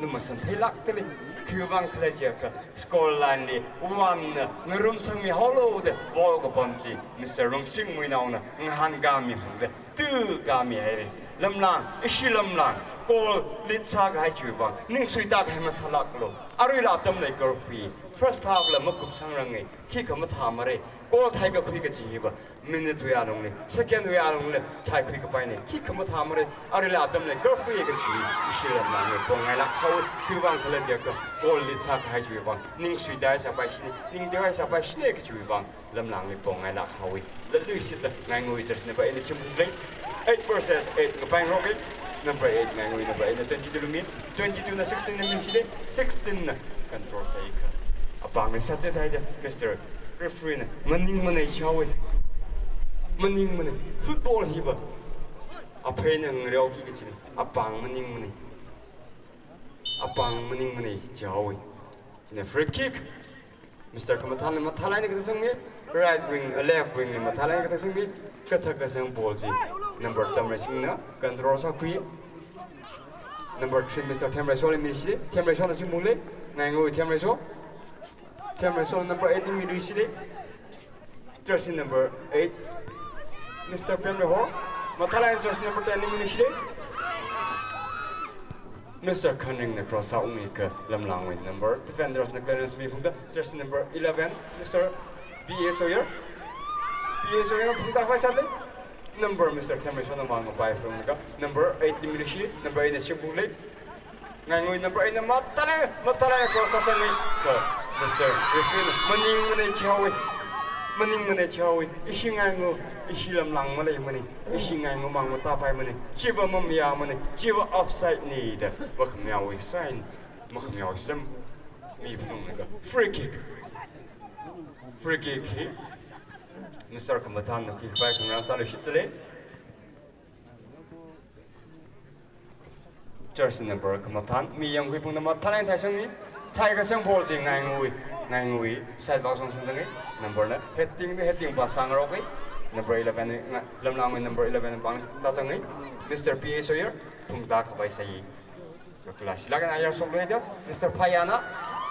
lumashan theilākdalei. Khiwuivang khala jiakha, score line li, one na, ngarumsangmi haolu da, ball kapam chi, Mister Rungsing Muinaona, ngahānkāmi hungda, tukāmihaira. Lamlang, ishi Lamlang, goal lead sākahai chiwuivang, ningsuitākahai masālāklu. Aruila atamli curfew, first half la makupsangranga, khikha mathāmara, goal theikakhui kachi hiva, minute wui alungli, second wui alungli, theikhui kapaina, khikha mathāmara, aruila atamli curfew kachi, ishi Lamlangli pongailāk haowa, khiwuivang khala jiakha, goal lead sākahai chiwuivang, ningsuitāhaisāpaishina, ningteohaisāpai shina kachiwuivang, Lamlangli pongailāk haowa. Latluishitda Ngaingui jersey number eight na simphunglei. Eight versus eight, kapai ngarok ei. Number eight, Ngaingui number eight na twenty-two lumi. Twenty-two na sixteen na mishilei. Sixteen na control sāikha, apāngli sāchathaida, Mister Referee na, maningmana jihaowa. Maningmana. Football hiva aphei eina ngareoki kachina. Apāng maningmana. Apāng maningmana jihaowa. Chieina free kick. Mister Khamathān mathālāk eina kathāsangmi, right wing, uh, left wing li mathālāk eina kathāsangmi, kathā kasang ball chi number Tamreisingna control sākhui. Number three, Mister Themreiso li mishi, Themreisona simphunglei, Ngaingui Themreiso. Themreiso number eight li miluishilei. Jersey number eight, Mister Pemreihor. Mathālāk eina jersey number ten li miluishilei. Mister Khanringna cross sāungakha Lamlangwui number defenders na clearance miphungda, jersey number eleven, Mister P A Sawyer. P A Sawyer phungda khavai sālei. Number Mister Themreisona mang mapai phunglaga, number eight li miluishi, number eight na simphunglei. Ngaingui number eight na mathālāk, mathālāk eina cross sāsangmi. Kha Mister Referee na, maningmana jihaowa. Maningmana jihaowa. Ishi Ngaingu, ishi Lamlang maleimana. Ishi Ngaingu mang matāpaimana. Chiva mamayāmana. Chiva offside na da, makhamayāwui sign, makhamayāwui sem miphunglaga, free kick. Free kick hi Mister Khamathānna khuikapai khangarān sāluishitdalei. Jersey number khamathān, mi yangkhuiphungna mathālāk eina theisangmi, theikasang ball chi Ngaingui, Ngaingui side vak song sangzanga. Number na heading, heading pass sāngaroka. Number eleven, nga, Lamlangwui number eleven pāng tāzanga. Mister P A Sawyer phungda khavai sāi. Kala shilāk eina ayar shokluida, Mister Phayana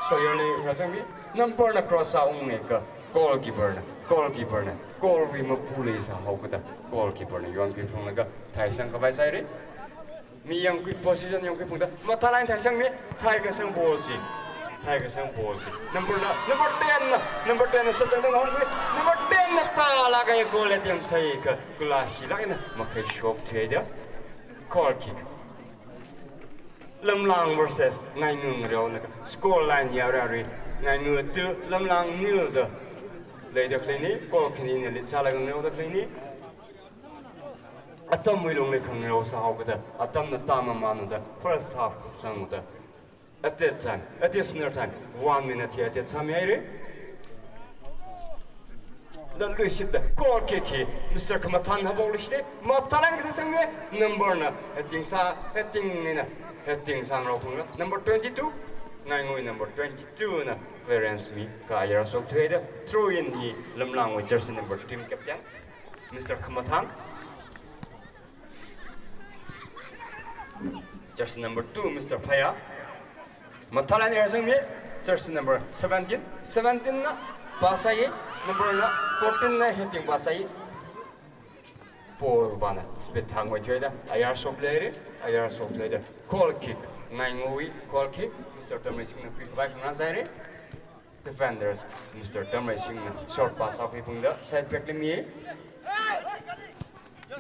Sawyer li rāzangmi, number na cross sāungakha goalkeeper na, goalkeeper na, goal wui mapu leisāhaokada, goalkeeper na yangkhuiphunglaga theisang khavai sāhaira. Mi yangkhui position yangkhuiphungda, mathālāk eina theisangmi, theikasang ball chi, theikasang ball chi. Number na, number ten na, number ten na sāzangda ngaungkhui, number ten na tālāk eina goal attempt sāakha, kala shilāk eina makhai shokthuida, goal kick. Lamlang versus Ngaingu ngareoda, score line ya rari, Ngaingu two, Lamlang nil da leida khaleina, goal khanina lead sālaga ngareoda khaleina. Atamwui lungli khangareo sāhaokada, atamna tāmamānda, first half kupsangda, at that time, additional time, one minute hi added sāmihaira. Latluishitda goal kick hi Mister Khamathān haophoklui shida, mathālāk eina kathāsangmi, number na heading sā, heading na, heading sāngarophungla, number twenty-two, Ngaingui number twenty-two na clearance mikahai ayar shokthuida, throw in hi Lamlangwui jersey number, team captain, Mister Khamathān. Jersey number two, Mister Phaya. Mathālāk eina harsangmi, jersey number seventeen. Seventeen na pass sāi, number na fourteen na heading pass sāi. Paul bana speed thang wai thuida, ayar shop leire, ayar shop leida. Goal kick, Ngaingawui goal kick, Mister Tamreisingna khuikhavai khangarān sāhaire. Defenders, Mister Tamreisingna short pass sākhui phungda, side back li mi.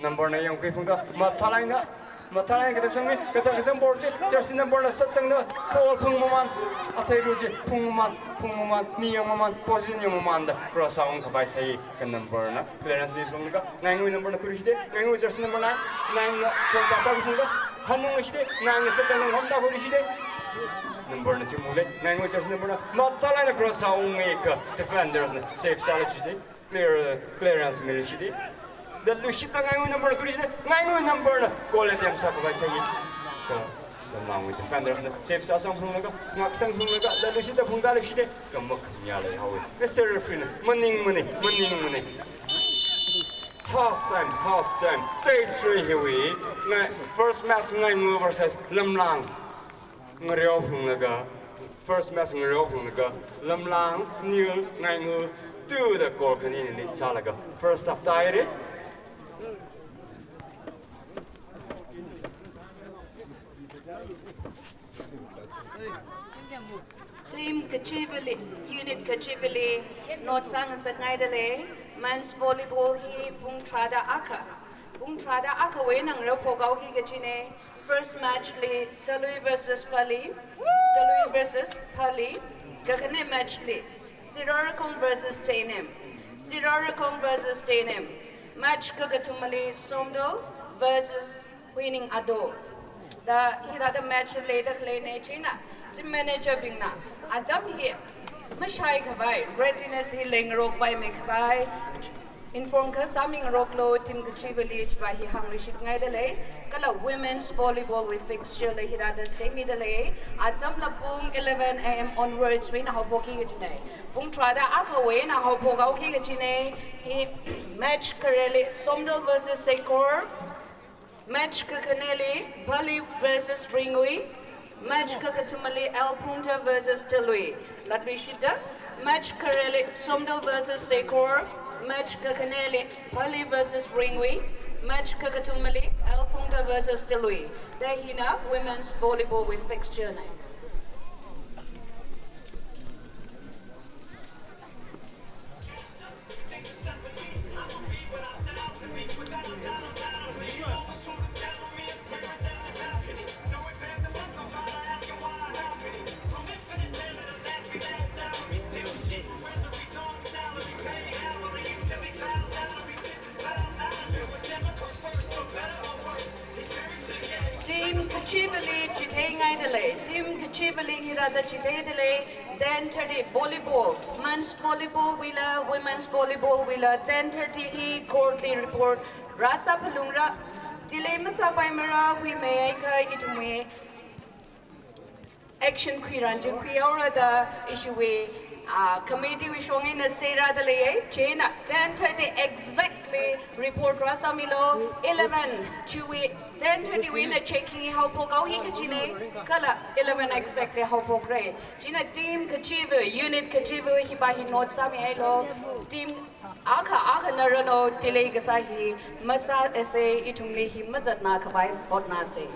Number na yangkhui phungda, mathālāk eina, mathālāk eina kathak sangmi, kathak kasang ball chi, jersey number na sātangda, ball phungmaman, athei ru chi, phungmaman, phungmaman, mi yangmaman, position yangmaman da, cross sāung khavai sāi, ka number na, clearance mi phunglaga, Ngaingawui number na khuirishide, Ngaingawui jersey number nine, nine na short pass sākhui phungda, hanung shide, nine na sātangda, ngamda khuirishide. Number na shimule, Ngaingawui jersey number na, mathālāk eina cross sāung e ka, defenders na, save sāluishide. Clear, clearance miluishide. Da luishida Ngaingawui number na khuirishide, Ngaingawui number na goal attempt sākhavai sāi. Ka, Lamlangwui defenders na save sāsang phunglaga, ngaksang phunglaga, da luishida phungda luishide, ka makhanya leihaowe. Mister Referee na, maningmane, maningmane. Half time, half time. Teithrei hiwui, Ngai, first match Ngaingaw versus Lamlang ngareo phunglaga, first match ngareo phunglaga, Lamlang nil, Ngaingaw two da goal khanina lead sālaga, first half tāhaire. Team kachivali, unit kachivali, note sāngasakngaidalei, men's volleyball hi pung tharāda akha, pung tharāda akhawui eina ngareo phokhaoki kajine. First match li Talui versus Pali, Talui versus Pali. Kakhane match li Sirarakhong versus Teinem, Sirarakhong versus Teinem. Match kakathumali Somdal versus Huining Ado. Da hithāda match leida khaleine china, team manager bingna atam hi mashai khavai, readiness hi leingarokpaimei khavai inform kha sāmingaroklu, team kachivali chiva hi hāngluishitngaidalei. Kala women's volleyball wui fixture la hithāda semidalei. Atam la pung eleven A M onwards wui eina haophoki kajine. Pung tharāda akhawui eina haophokhaoki kajine. Hi match khareli Somdal versus Sekor. Match kakhaneli Pali versus Ringui. Match kakathumali L Phungta versus Talui. Latluishida, match khareli Somdal versus Sekor. Match kakhaneli Pali versus Ringui. Match kakathumali L Phungta versus Talui. Da hina women's volleyball wui fixture na. Team kachivali chitheingaidalei, team kachivali hithāda chitheidalei, ten thirty volleyball, men's volleyball wuila, women's volleyball wuila, ten thirty hi court li report rāsāphalungra. Delay masāpaimara, huimeikha ithumwui action khuiran chi khuihaora da ishiwui, ah, committee wui shong eina seirādaleiye. Chieina ten thirty exactly report rāsāmilu. Eleven chiwui, ten thirty wui eina checking hi haophokhaoki kajine, kala eleven exactly haophokra. Chieina team kachiva, unit kachiva hiva hi note sāmihailu. Team akha akhana rālu, delay kasā hi masāsa, ithumli hi mazatna khavai hotnāsa.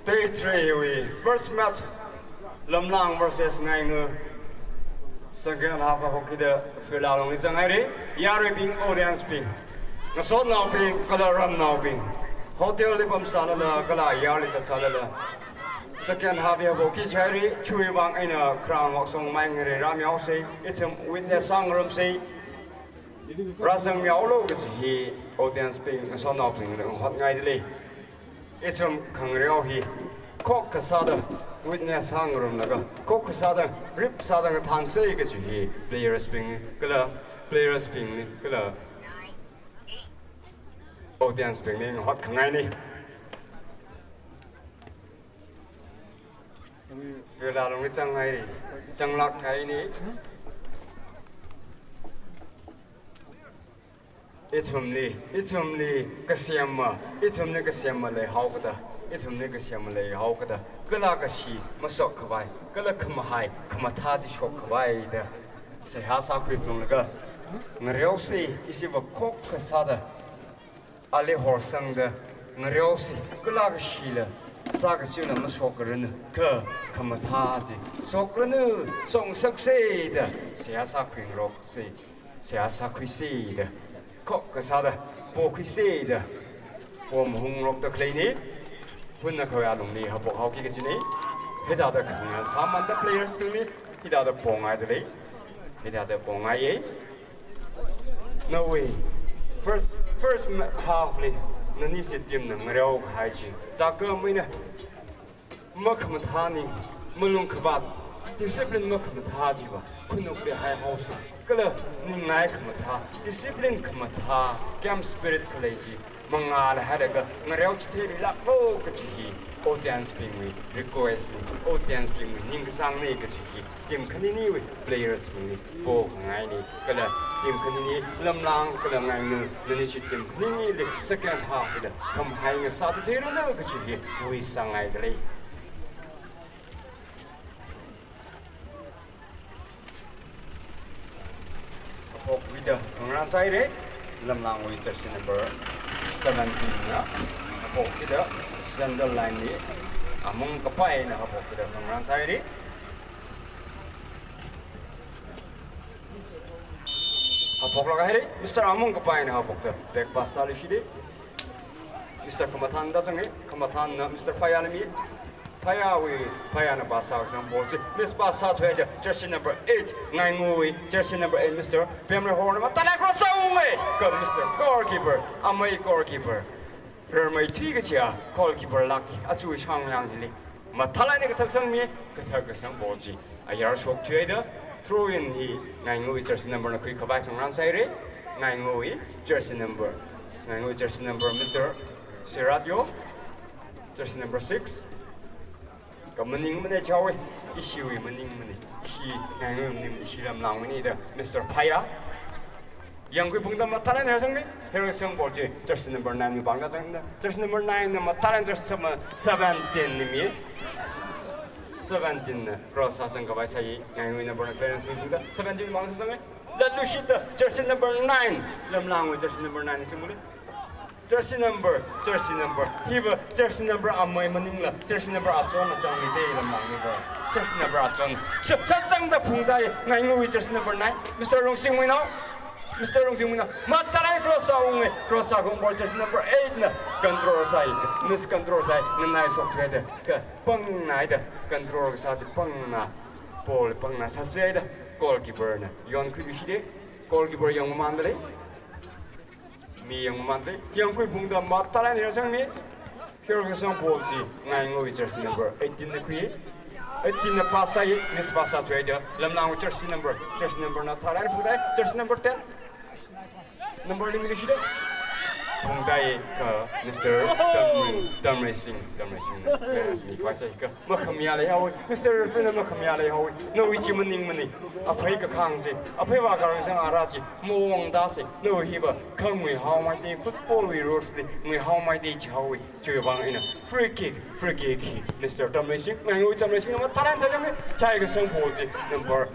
Day three wui first match, Lamlang versus Ngainga. Second half a hoki da field alungli zanghaira. Yaruibing, audience bing, ngasotnaobing kala ramnaobing, hotel li pamsālala kala yarli zatsālala, second half ya hoki chāhaira. Chiwui vang eina ground ngokshong mai ngare ram yaosei, ithum witness sāngarumsei. Rāzang yaolo kaji hi audience bing, ngasotnaobingli hotngaidalei. Ithum khangareo hi khokha sāda Witness sāngarumlaga, khokkha sāda, rip sāda ngathānsei kachi hi players bingli, kala players bingli, kala audience bingli ngahot khangaini. Field alungli zanghaira, zanglāk kahaini. Ithumli, ithumli kasema, ithumli kasema leihaokada, ithumli kasema leihaokada, kala kashi mashokkhavai, kala khamahai, khamathā chi shokkhavai da seihā sākhuiphunglaga, ngareosei, ishi va khokkha sāda, ali horsangda, ngareosei, kala kashila, sākachila mashokranu, kha khamathā chi shokranu, shokngasaksei da seihā sākhuingaroksei. Seihā sākhuisei da, khokkha sāda pokhuisei da, pom hungrokda khaleini. Hunna khavai alungli haophok haoki kachina. Hithāda khangayan sāmanda players bingli, hithāda pongaida lei. Hithāda pongaiya. Nawui first, first ma-, half li nanishi team na ngareo kahai chi, takam eina makhamathā ning, malung khavāt, discipline makhamathā chiva khanukli haihaosa. Kala ningngai khamathā, discipline khamathā, game spirit khalei chi mangāla hailaga ngareo chitheilāklu kachi hi audience bingwui request na, audience bingwui ningkachāngna kachi hi team khaniniwui players bingli pokhangaina. Kala team khanini Lamlang kala Ngainga, nanishi team khaninili second half hila khamahai ngasā chitheiranu kachi hi wish sāngaida lei. Haophok hida khangarān sāhaira, Lamlangwui jersey number seventeen na. Haophok hida centre line li Amung Kapaina haophok hida khangarān sāhaira. Haophoklāk haira, Mister Amung Kapaina haophokda back pass sāluishida, Mister Khamathanda zanga, Khamathanna Mister Phayali mi. Phayawui, Phayana pass sākasang ball chi miss pass sāthuida, jersey number eight, Ngaingawui jersey number eight, Mister Pemrehorna mathālāk cross sāunga, kha Mister Goalkeeper, amei goalkeeper, rarmeithui kachiya goalkeeper lāk, achui shangyang hili mathālāk eina kathak sangmi, kathak kasang ball chi ayar shokthuida, throw in hi Ngaingawui jersey number na khuikhavai khangarān sāhaira. Ngaingawui jersey number, Ngaingawui jersey number, Mister Siratyo, jersey number six. Kha maningmana chawi, ishiwui maningmana, ishi Ngaingawui maning, ishi Lamlangwuina da Mister Phaya. Yangkhui pungda mathālāk eina sangmi, hero sangmi ball chi jersey number nine wui pāngda zangda, jersey number nine na mathālāk eina jersey number seventeen na mi. Seventeen na cross sāsangkhavai sāi, Ngaingawui number na clearance mi pungda, seventeen pāngda zanga. Latluishida jersey number nine, Lamlangwui jersey number nine singmuli. Jersey number, jersey number. Hiva jersey number amei maningla, jersey number achonna changmida Lamlangwui va. Jersey number achon. Sha, sha zangda phungdai, Ngaingawui jersey number nine, Mister Rungsingwuinao. Mister Rungsingwuinao mathālāk eina cross sāunga, cross sākahai ball jersey number eight na control sāi, miss control sāi, nganai shokthuida, kha pangnaida control kasā chi pangna, ball pangna sāsāda, goalkeeper na yonkhuiluishida, goalkeeper yangmamanda lei. Mi yangmamanda lei. Yangkhui pungda mathālāk eina sangmi, hero kasang ball chi Ngaingawui jersey number eighteen na khui. Eighteen na pass sāi, miss pass sāthuida, Lamlangwui jersey number, jersey number na thālāk eina phungdai, jersey number ten. Number limit shida. Phungdai, kha Mister Tamri, Tamri Singh, Tamri Singh na clearance mikhavai sāi, kha makhamayā leihaowa, Mister Referee na makhamayā leihaowa. Nawui chi maningmana. Aphei kakhang chi, aphei vākar kasang ara chi mawong tāsa. Nawui hiva khanguihaomeida, football wui rules li nguihaomeida chihaowa. Chiwui vang eina free kick, free kick hi Mister Tamri Singh, Ngaingawui Tamri Singh na mathālāk eina thāzangmi, chai kasang ball chi number,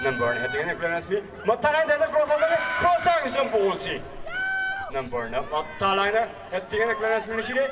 number na hetting eina clearance mi, mathālāk eina thāzang, cross sāzangmi, cross sākasang ball chi number na mathālāk eina hetting eina clearance miluishida,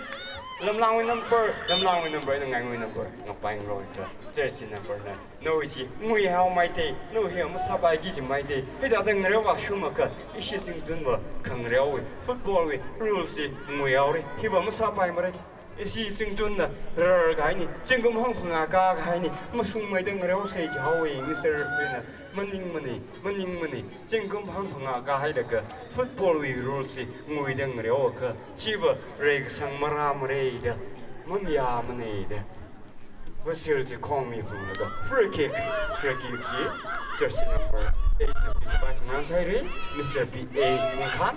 Lamlangwui number, Lamlangwui number eina Ngaingawui number ngapaingarok, jersey number na. Nawui chi nguihaomeida, nawui hi masāpaiki kajimeida, hithāda ngareo vāshungakha, ishi zingtunva khangareowui, football wui rules chi nguihaora, hiva masāpaimara. Ishi zingtunna rarkahaina, zingkum hangphangā kākahaina, mashungmeida ngareosei chihaowa, Mister Referee na. Maningmana, maningmana, zingkum hangphangā kāhailaga football wui rules chi nguida ngareoakha, chiva reikasang marāmara da, mamayāmana da. Vasil chi khongmi phunglaga free kick, free kick hi jersey number eight na khuikhavai khangarān sāhaira, Mister P A Ningkhan.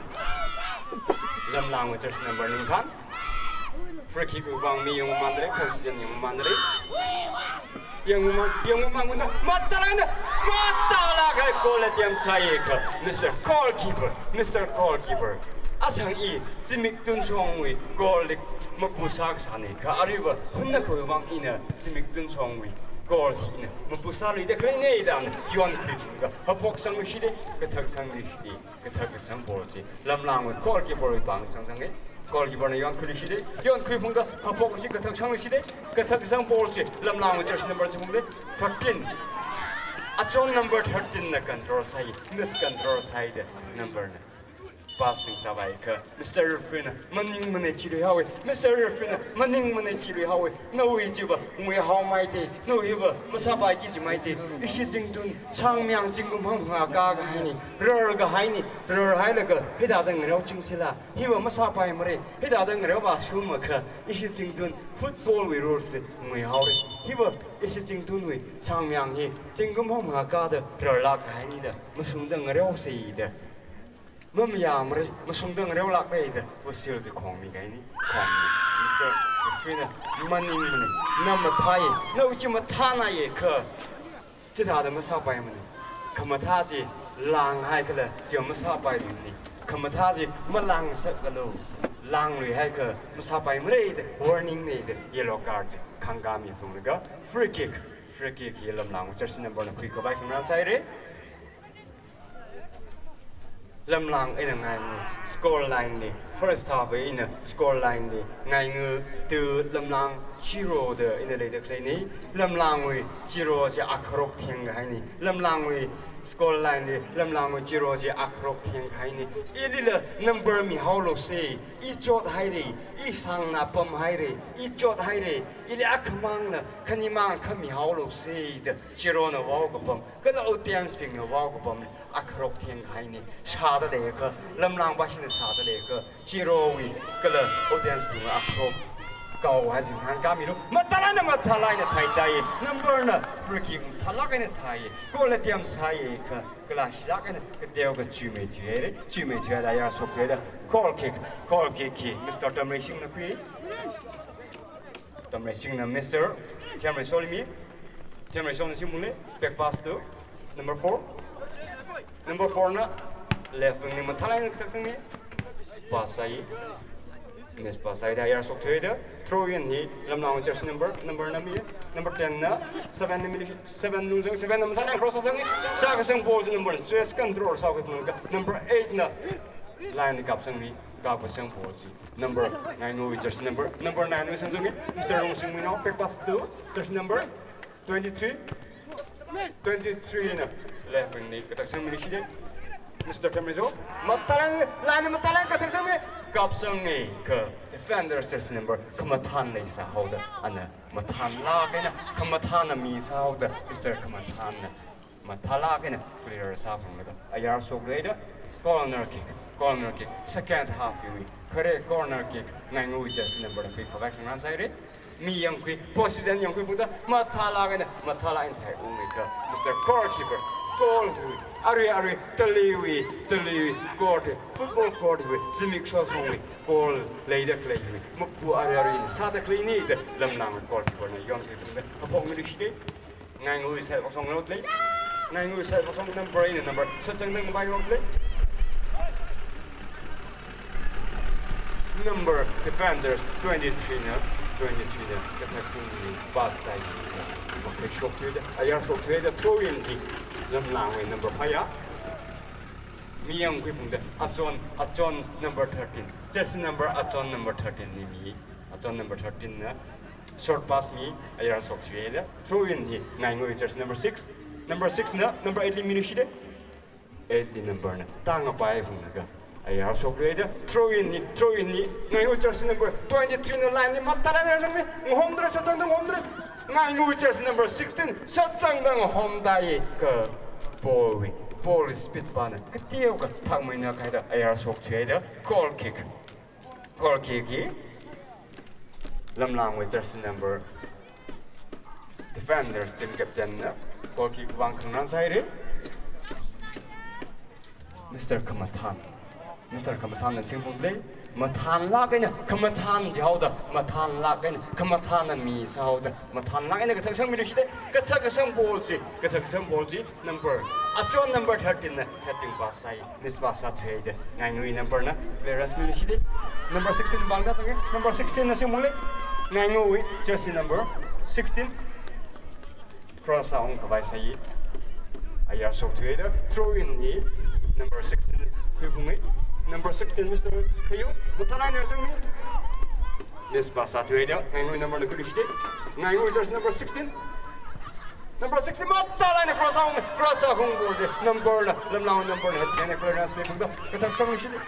Lamlangwui jersey number Ningkhan. Free kick wui vang mi yangmamānra, position yangmamānra. Yangmamān, yangmamān, matālākna, matālāk kahai goal attempt sāya kha, Mister Goalkeeper, Mister Goalkeeper. Achang i, zimik tunshongwui goal li mapusā kasāna kha, aruiva hunna khuivang ina zimik tunshongwui goal hi ina mapusāluida khaleina da ina yonkhuiphunglaga haophok sangluishita, kathak sangluishita, kathak kasang ball chi Lamlangwui goalkeeper wui pāng sangsangi. Goalkeeper na yonkhuiluishita, yonkhuiphunglaga haophokluishita, kathak sangluishita, kathak kasang ball chi Lamlangwui jersey number chi phungda thirteen. Achon number thirteen na control sāi, miscontrol sāhaida number na pass singsapai kha, Mister Referee na maningmana chiluihaowa, Mister Referee na maningmana chiluihaowa. Nawui chiva nguihaomeitei, nawui hiva masāpaiki jimeitei. Ishi zingtun, sangmiang zingkum hangphangā kākahaina, rarkahaina, rarhailaga hithāda ngareoching sila, hiva masāpaimara, hithāda ngareo vāshungakha ishi zingtun football wui rules li nguihaora. Hiva ishi zingtunwui sangmiang hi zingkum hangphangā kāda rarlāk kahaina da, mashungda ngareosei da. Mamayāmara, mashungda ngareolākra da, Vasil chi khongmi kahaina, khongmi. Mister Referee na maningmana, na mathāya, nawui chi mathānaya kha, chithāda masāpaimana. Khamathā chi lānghaikhala, chi masāpailuimana. Khamathā chi malāngsakkalu, lāngluihaikha masāpaimara da, warning na da, yellow card chi khangkāmi phunglaga, free kick, free kick hi Lamlangwui jersey number na khuikhavai khangarān sāhaira. Lamlang eina Ngaingu score line li, first half eina score line li, Ngaingu two Lamlang zero da ina leida khaleina. Lamlangwui zero chi akharok thengkahaina. Lamlangwui score line li Lamlangwui zero chi akharok thengkahaina. Ilila number mihaolusa, i chothaira, i sangna pamhaira, i chothaira, ili akhamangna khanimang khamihaolusa da zero na vao kapam, kala audience bingna vao kapamli akharok thengkahaina. Shāda leiakha, Lamlang pāshina shāda leiakha, zero wui kala audience bingwui akharok kaohai zing hāngkāmilu. Matālākna, matālāk eina thaitāya. Number na free kick matālāk eina thāya. Goal attempt sāya kha, kala shilāk eina kateokha chuimeithuihaira. Chuimeithuihaida ayar shokthuihaida goal kick, goal kick hi Mister Tamreising na khui. Tamreising na Mister Thiamreiso li mi. Thiamreiso na shimli, back pass to number four. Number four na left wing li mathālāk eina kathak sangmi. Pass sāi. Miss pass sāhaida ayar shokthuihaida. Throw in hi Lamlang jersey number, number na mi. Number ten na, seven na mi, seven lungzang, seven na mathālāk eina cross sāsangi. Sākasang ball chi number, choice control sākhui phunglaga, number eight na line li kapsangmi, kapkasang ball chi number, Ngainguwui jersey number, number nine wui sangzangi, Mister Rongshing Minao, back pass to jersey number twenty-three. Twenty-three na left wing li kathak sangmiluishita, Mister Tamreising. Matālāk eina, line matālāk eina kathak sangmi, kapsangi kha defenders jersey number khamathān leisāhaoda, ana mathānlāk eina, khamathāna misāhaoda, Mister Khamathānna mathālāk eina clear sāphunglaga ayar shokluihaida, corner kick, corner kick, second half wui khare corner kick, Ngaingu jersey number na khuikhavai khangarān sāhaira. Mi yangkhui, position yangkhui phungda, mathālāk eina, mathālāk eina thaiungmi kha, Mister Goalkeeper, goal hi, arui arui, Delhi wui, Delhi wui court, football court wui, zimik shongshongwui goal leida khalei hi, mapu arui arui sāda khaleina da, Lamlang goalkeeper na yonkhui phungda haophokmiluishita. Ngaingu side vāshong lo tlei. Ngaingu side vāshong number eight na number, sachang dang bai lo tlei. Number defenders twenty-three na, twenty-three na, kathak sangmi pass side. Makhai shokthuida, ayar shokthuida, throw in hi Lamlangwui number phaya. Mi yangkhui phungda, Achon, Achon number thirteen. Jersey number Achon number thirteen li mi. Achon number thirteen na short pass mi, ayar shokthuida. Throw in hi Ngaingu jersey number six. Number six na number eight li miluishita. Eight li number na tangkapai phunglaga ayar shokthuida. Throw in hi, throw in hi Ngaingu jersey number twenty-three na line li mathālāk eina sangmi, ngahomda, sachang dang ngahomda. Ngaingu jersey number sixteen, sachang dang ngahomda kha ball wui, ball speed pana kateokha thakmeina kahaida ayar shokthuida. Goal kick. Goal kick hi Lamlangwui jersey number Defenders team captain na goal kick vang khangarān sāhaira. Mister Khamathan. Mister Khamathanna singphungda lei. Mathānlāk eina khamathan jihaoda, mathānlāk eina khamathāna mi sāhaoda, mathānlāk eina kathak sangmilu shida, kathak kasang ball chi, kathak kasang ball chi, number, achon number thirteen na heading pass sāi, miss pass sāthuida, Ngaingawui number na clearance milu shida. Number sixteen vang da sānge, number sixteen na singphungda lei. Ngaingawui jersey number sixteen. Cross ungkhavai sāi. Ayar shokthuida, throw in hi number sixteen khuiphungi. Number sixteen, Mister Khayo, mathālāk eina sangmi. Miss pass sāthuida, Ngaingawui number na khuilu shida. Ngaingawui jersey number sixteen. Number sixteen mathālāk eina cross ung, cross ung ball chi. Number na, Lamlang number na, heading eina clearance miphungda, kathak sanglu shida.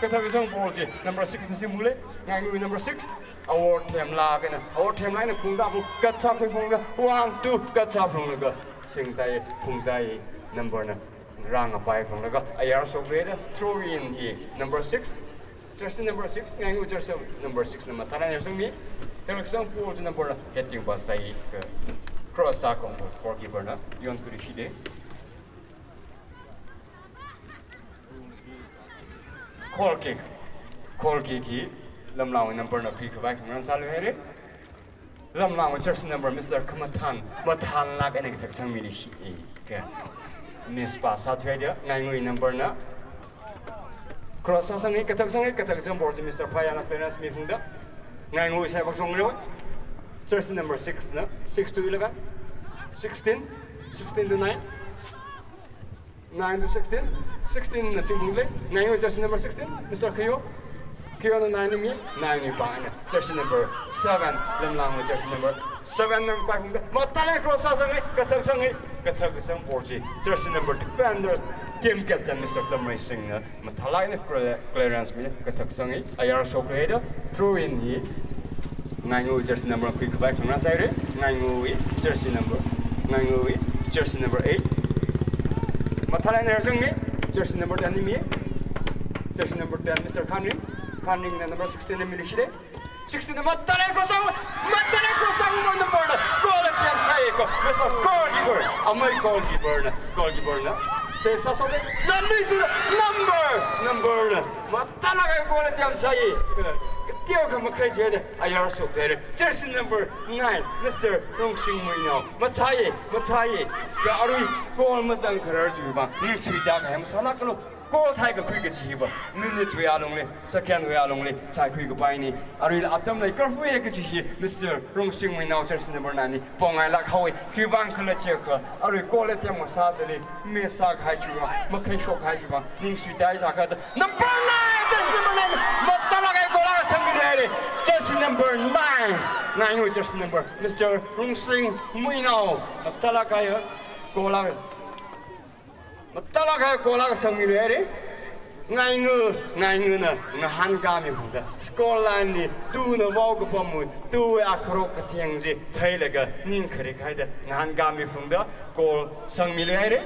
Kathak kasang ball chi, number six na singphungda lei. Ngaingawui number six. Awor themlāk eina, awor themlāk eina phungda phung, kachak phunglaga, one, two, kachak phunglaga, singtai, phungtai, number na, rāngapai phunglaga, ayar shokthuida, throw in hi, number six, jersey number six, Ngaingawui jersey number six na mathālāk eina sangmi, kathak kasang ball chi number na, heading pass sāi, ka, cross sākahai goalkeeper na, yonkhuilu shida. Goal kick. Goal kick hi Lamlang number na khuikhavai khangarān sālu haira. Lamlang jersey number Mister Khamathan, mathānlāk eina kathak sangmilu shida. Miss pass sāthuida, Ngaingawui number na. Cross sāsangi, kathak sangi, kathak kasang ball chi Mister Phayana clearance miphungda, Ngaingawui side vak songrewa. Jersey number six na, six to eleven, sixteen, sixteen to nine. Nine to sixteen, sixteen na singphungda lei. Ngaingawui jersey number sixteen, Mister Khayo. Khayona nine na mi, nine na pāng eina jersey number seven, Lamlangwui jersey number seven na paiphungda, mathālāk eina cross sāsangi, kathak sangi, kathak kasang ball chi jersey number, defenders team captain Mister Tamreisingna mathālāk eina clear-, clearance mi, kathak sangi, ayar shokhaida, throw in hi Ngaingawui jersey number khuikhavai khangarān sāhaira. Ngaingawui jersey number, Ngaingawui jersey number eight. Mathālāk eina ayar sangmi, jersey number ten na mi. Jersey number ten, Mister Khanring. Khanringna number sixteen na milu shida. Sixteen na mathālāk eina cross sāng, mathālāk eina cross sāng, number na goal attempt sāi ko. Mister Goalkeeper, amei goalkeeper na, goalkeeper na save sāshok lei. Number, number, number na mathālāk eina goal attempt sāi. Kateokha makhai thuida, ayar shokhaida. Jersey number nine, Mister Rungsing Muinao. Mathāi, mathāi. Kha arui goal mazang kharar chiwui vang ningsuida kahai masālākalu. Goal thai kakhui kachi hiva, minute wui alungli, second wui alungli thai khuikapaini. Aruila atam lei, curfew e kachi hi, Mister Rungsing Muinao, jersey number nine ni pongailāk haowa. Khiwui vang khala chiakha, arui goal attempt masā chili, miss sākahai chiwui vang, makhai shokkahai chiwui vang ningsuida sākha da. Number nine, jersey number nine, mathālāk eina goal akha sangmilu haira. Jersey number nine, Ngaingawui jersey number, Mister Rungsing Muinao, mathālāk eina goal akha, mathālāk eina goal akha sangmilu haira. Ngainga, Ngaingana ngahānkāmi phungda, score line li two na vao kapamwui, two wui akharok katheng chi theilaga ning kharik haida ngahānkāmi phungda goal sangmilu haira.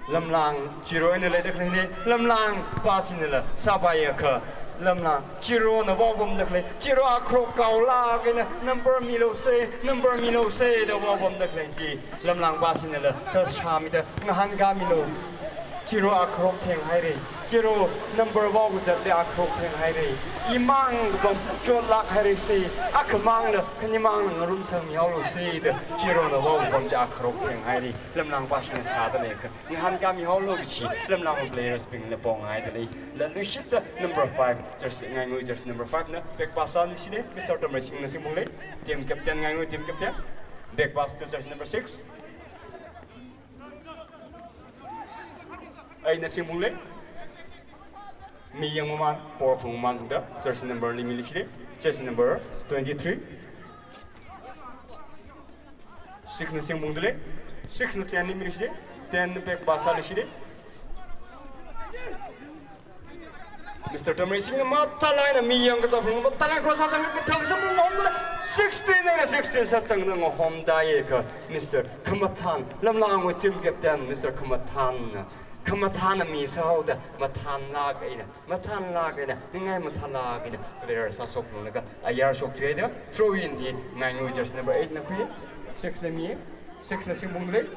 Lamlang zero eina leida khaleina, Lamlang pāsinala sāpaiakha, Lamlang zero na vao pamda khalei, zero akharok kaolāk eina number milu sei, number milu sei da vao pamda khalei chi Lamlang pāsinala kashāmida ngahānkāmilu. Zero akharok theng haira. Zero number vao kazatli akharok theng haira. Imang kapam chotlāk haira sei. Akhamangla khanimangla ngarumsangmihaolu sei da zero na vao kapam chi akharok theng haira. Lamlang pāsina thāda leiakha ngahānkāmihaolu kachi Lamlang players bingla pongaida lei. Laluishitta number five, jersey, Ngaingawui jersey number five na back pass sālu shida, Mister Tamreisingna singphungda lei. Team captain, Ngaingawui team captain. Back pass to jersey number six. Eina singphungda lei. Mi yangmaman, power phungmaman da, jersey number li milu shida, jersey number twenty-three. Six na singphungda lei, six na ten li milu shida, ten na back pass sālu shida. Mister Tamreisingna mathālāk eina mi yang kazā phung, mathālāk eina cross sāsang, kathak sāsang ngahomda lei. Sixteen eina sixteen sāsangda ngahomda leiakha, Mister Khamathan, Lamlangwui team captain, Mister Khamathanna Khamathāna misāhaoda, mathānlāk eina, mathānlāk eina, ningai mathānlāk eina, clear sāshok lunglaga, ayar shokthuihaida, throw in hi, Ngaingui jersey number eight na khui, six na mi, six na singphungli,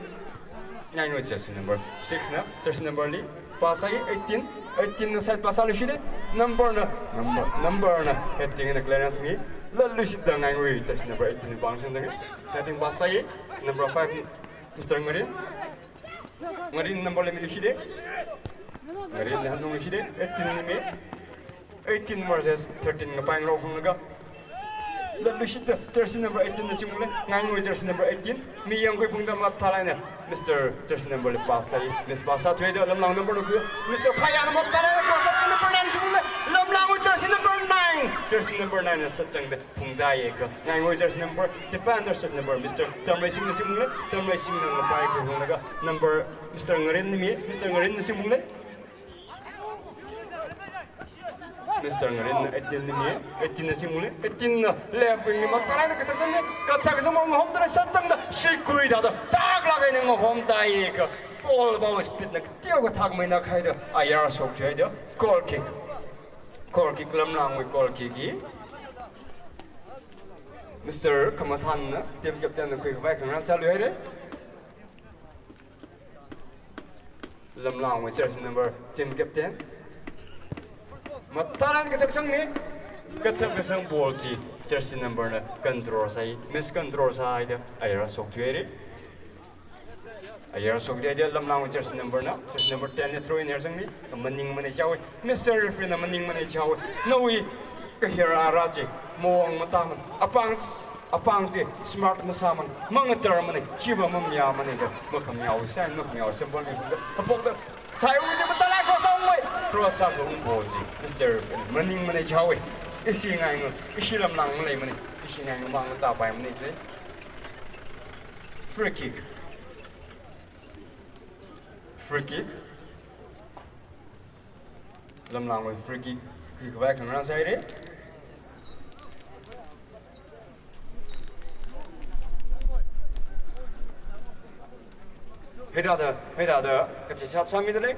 Ngaingui jersey number six na, jersey number li, pasai, eighteen, eighteen na side pasāluishitda, number na, number, number na, heading na clearance mi, latluishitda Ngaingui jersey number eighteen pāng shangdang, heading pasai, number five, Mister Ngarin. Ngarin number li miluishitda. Ngarin li hanungluishitda. Eighteen li mi. Eighteen versus thirteen ngapai ngarok phunglaga, latluishitda jersey number eighteen na singphungli. Ngaingui jersey number eighteen. Mi yangkhui phungda mathālāk eina Mister jersey number li pasai. Miss pasāthuida Lamlang number li khui. Mister Phayana mathālāk eina pasā number nine singphungli. Lamlang jersey number nine. Jersey number nine na sāchangda phungdai akha. Ngaingui jersey number, defender jersey number, Mister Tamreising na singphungli, Tamreising na ngapai khui phunglaga, number, Mister Ngarin na mi, Mister Ngarin na singphungli. Mister Ngarin na eighteen na mi, eighteen na singphungli, eighteen na left wing li mathālāk eina kathak sangli, kathak sangli ngahomda sāchangda, sikui thāda, taklāk eina ngahomdai akha, ball vao speed na, teo kathak maina khaida, ayar shokthuihaida, goal kick. Goal kick Lamlangwui goal kick hi. Mister Khamathānna, team captain na khuikhavai khangarān chāluihaira. Lamlangwui jersey number, team captain. Mathālāk eina kathak sangmi, kathak kasang ball chi, jersey number na control sāi, miscontrol sāhaida, ayar shokthuihaira. Ayar shokdai da Lamlangwui jersey number na, jersey number ten na throw in ayar sangmi, maningmana jihaowa, Mister Referee na maningmana jihaowa, nawui kahera rā chi, mawang matāmana, apāng, apāng chi, smart masāmana, mangatarmana, chiva mamayāmana da, makhamayā sai, makhamayā symbol mi, apok da, thaiwui chi mathālāk cross sāungwui, cross sāungwui ball chi, Mister Referee na maningmana jihaowa, ishi ngainga, ishi Lamlang maleimana, ishi ngainga mang tāpaimana chi. Free kick. Free kick. Lamlangwui free kick khuikhavai khangarān sāhaira. Hithāda, hithāda, kachichat sāmida lei.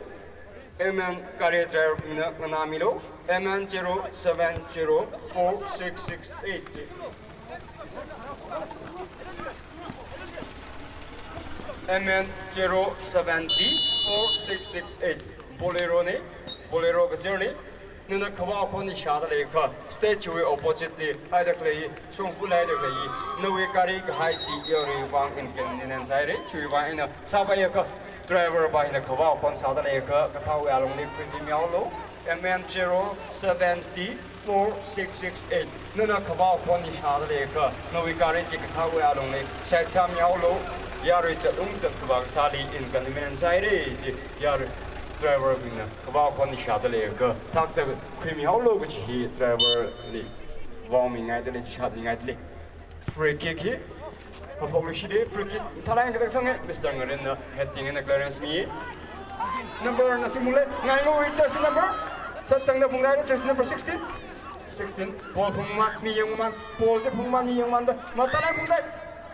M N gari driver bingna nganāmilu. M N zero seven zero four six six eight. M N zero seven D four six six eight. Bolero na, Bolero kazerna. Nana khavao khon ishāda leiakha, stage wui opposite li haida khalei, shongfa haida khalei, nawui gari kahai chi yaruiwui vang inconvenience sāhaira, chiwui vang eina sāpai akha, driver pa hina khavao khon shāda leiakha, kathāwui alungli khuimihaolu, M N zero seven D four six six eight. Nana khavao khon ishāda leiakha, nawui gari chi kathāwui alungli side sāmihaolu, yarui chat ung chat kavā kasāli inconvenience sāhaira chi, yarui driver bingna khavao khon ishāda leiakha, thakta khuimihaolu kachi hi driver li vaomingaida lei, chichatmingaida lei. Free kick hi, haphok luishitda, free kick, thalai kathak sanga, Mister Ngarinna heading eina clearance mi. Number na singphungli, Ngaingawui jersey number, sāchangda phungdai, jersey number sixteen. Sixteen, ball phungman, mi yangman, ball chi phungman, mi yangmanda, mathālāk phungdai,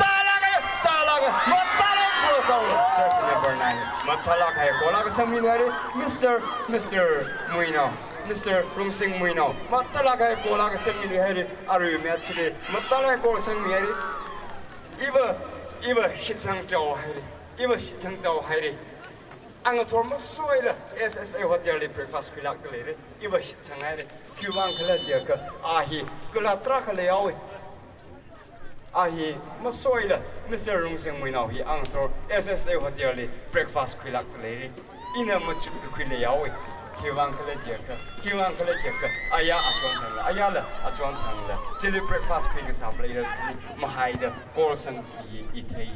tālāk hai, tālāk hai, mathālāk ball sāhaowa, jersey number nine, mathālāk hai, goal akha sangmihaira, Mister, Mister Muinao, Mister Rungsing Muinao, mathālāk hai, goal akha sangmihaira, arui match li, mathālāk goal sangmihaira, iva, iva shitsang chaohaira, iva shitsang chaohaira. Angathor masoila S S A Hotel li breakfast khuilākda leira. Iva shitsanghaira. Khiwuivang khala jiakha, a hi kala tarākha leihaowa. A hi masoila Mister Rungsing Muinao hi angathor S S A Hotel li breakfast khuilākda leira. Ina machukda khuileihaowa. Khiwuivang khala jiakha, khiwuivang khala jiakha, aya achon thangla, ayala achon thangla, chili breakfast khuikasā players li mahaida goal sang hi ithei.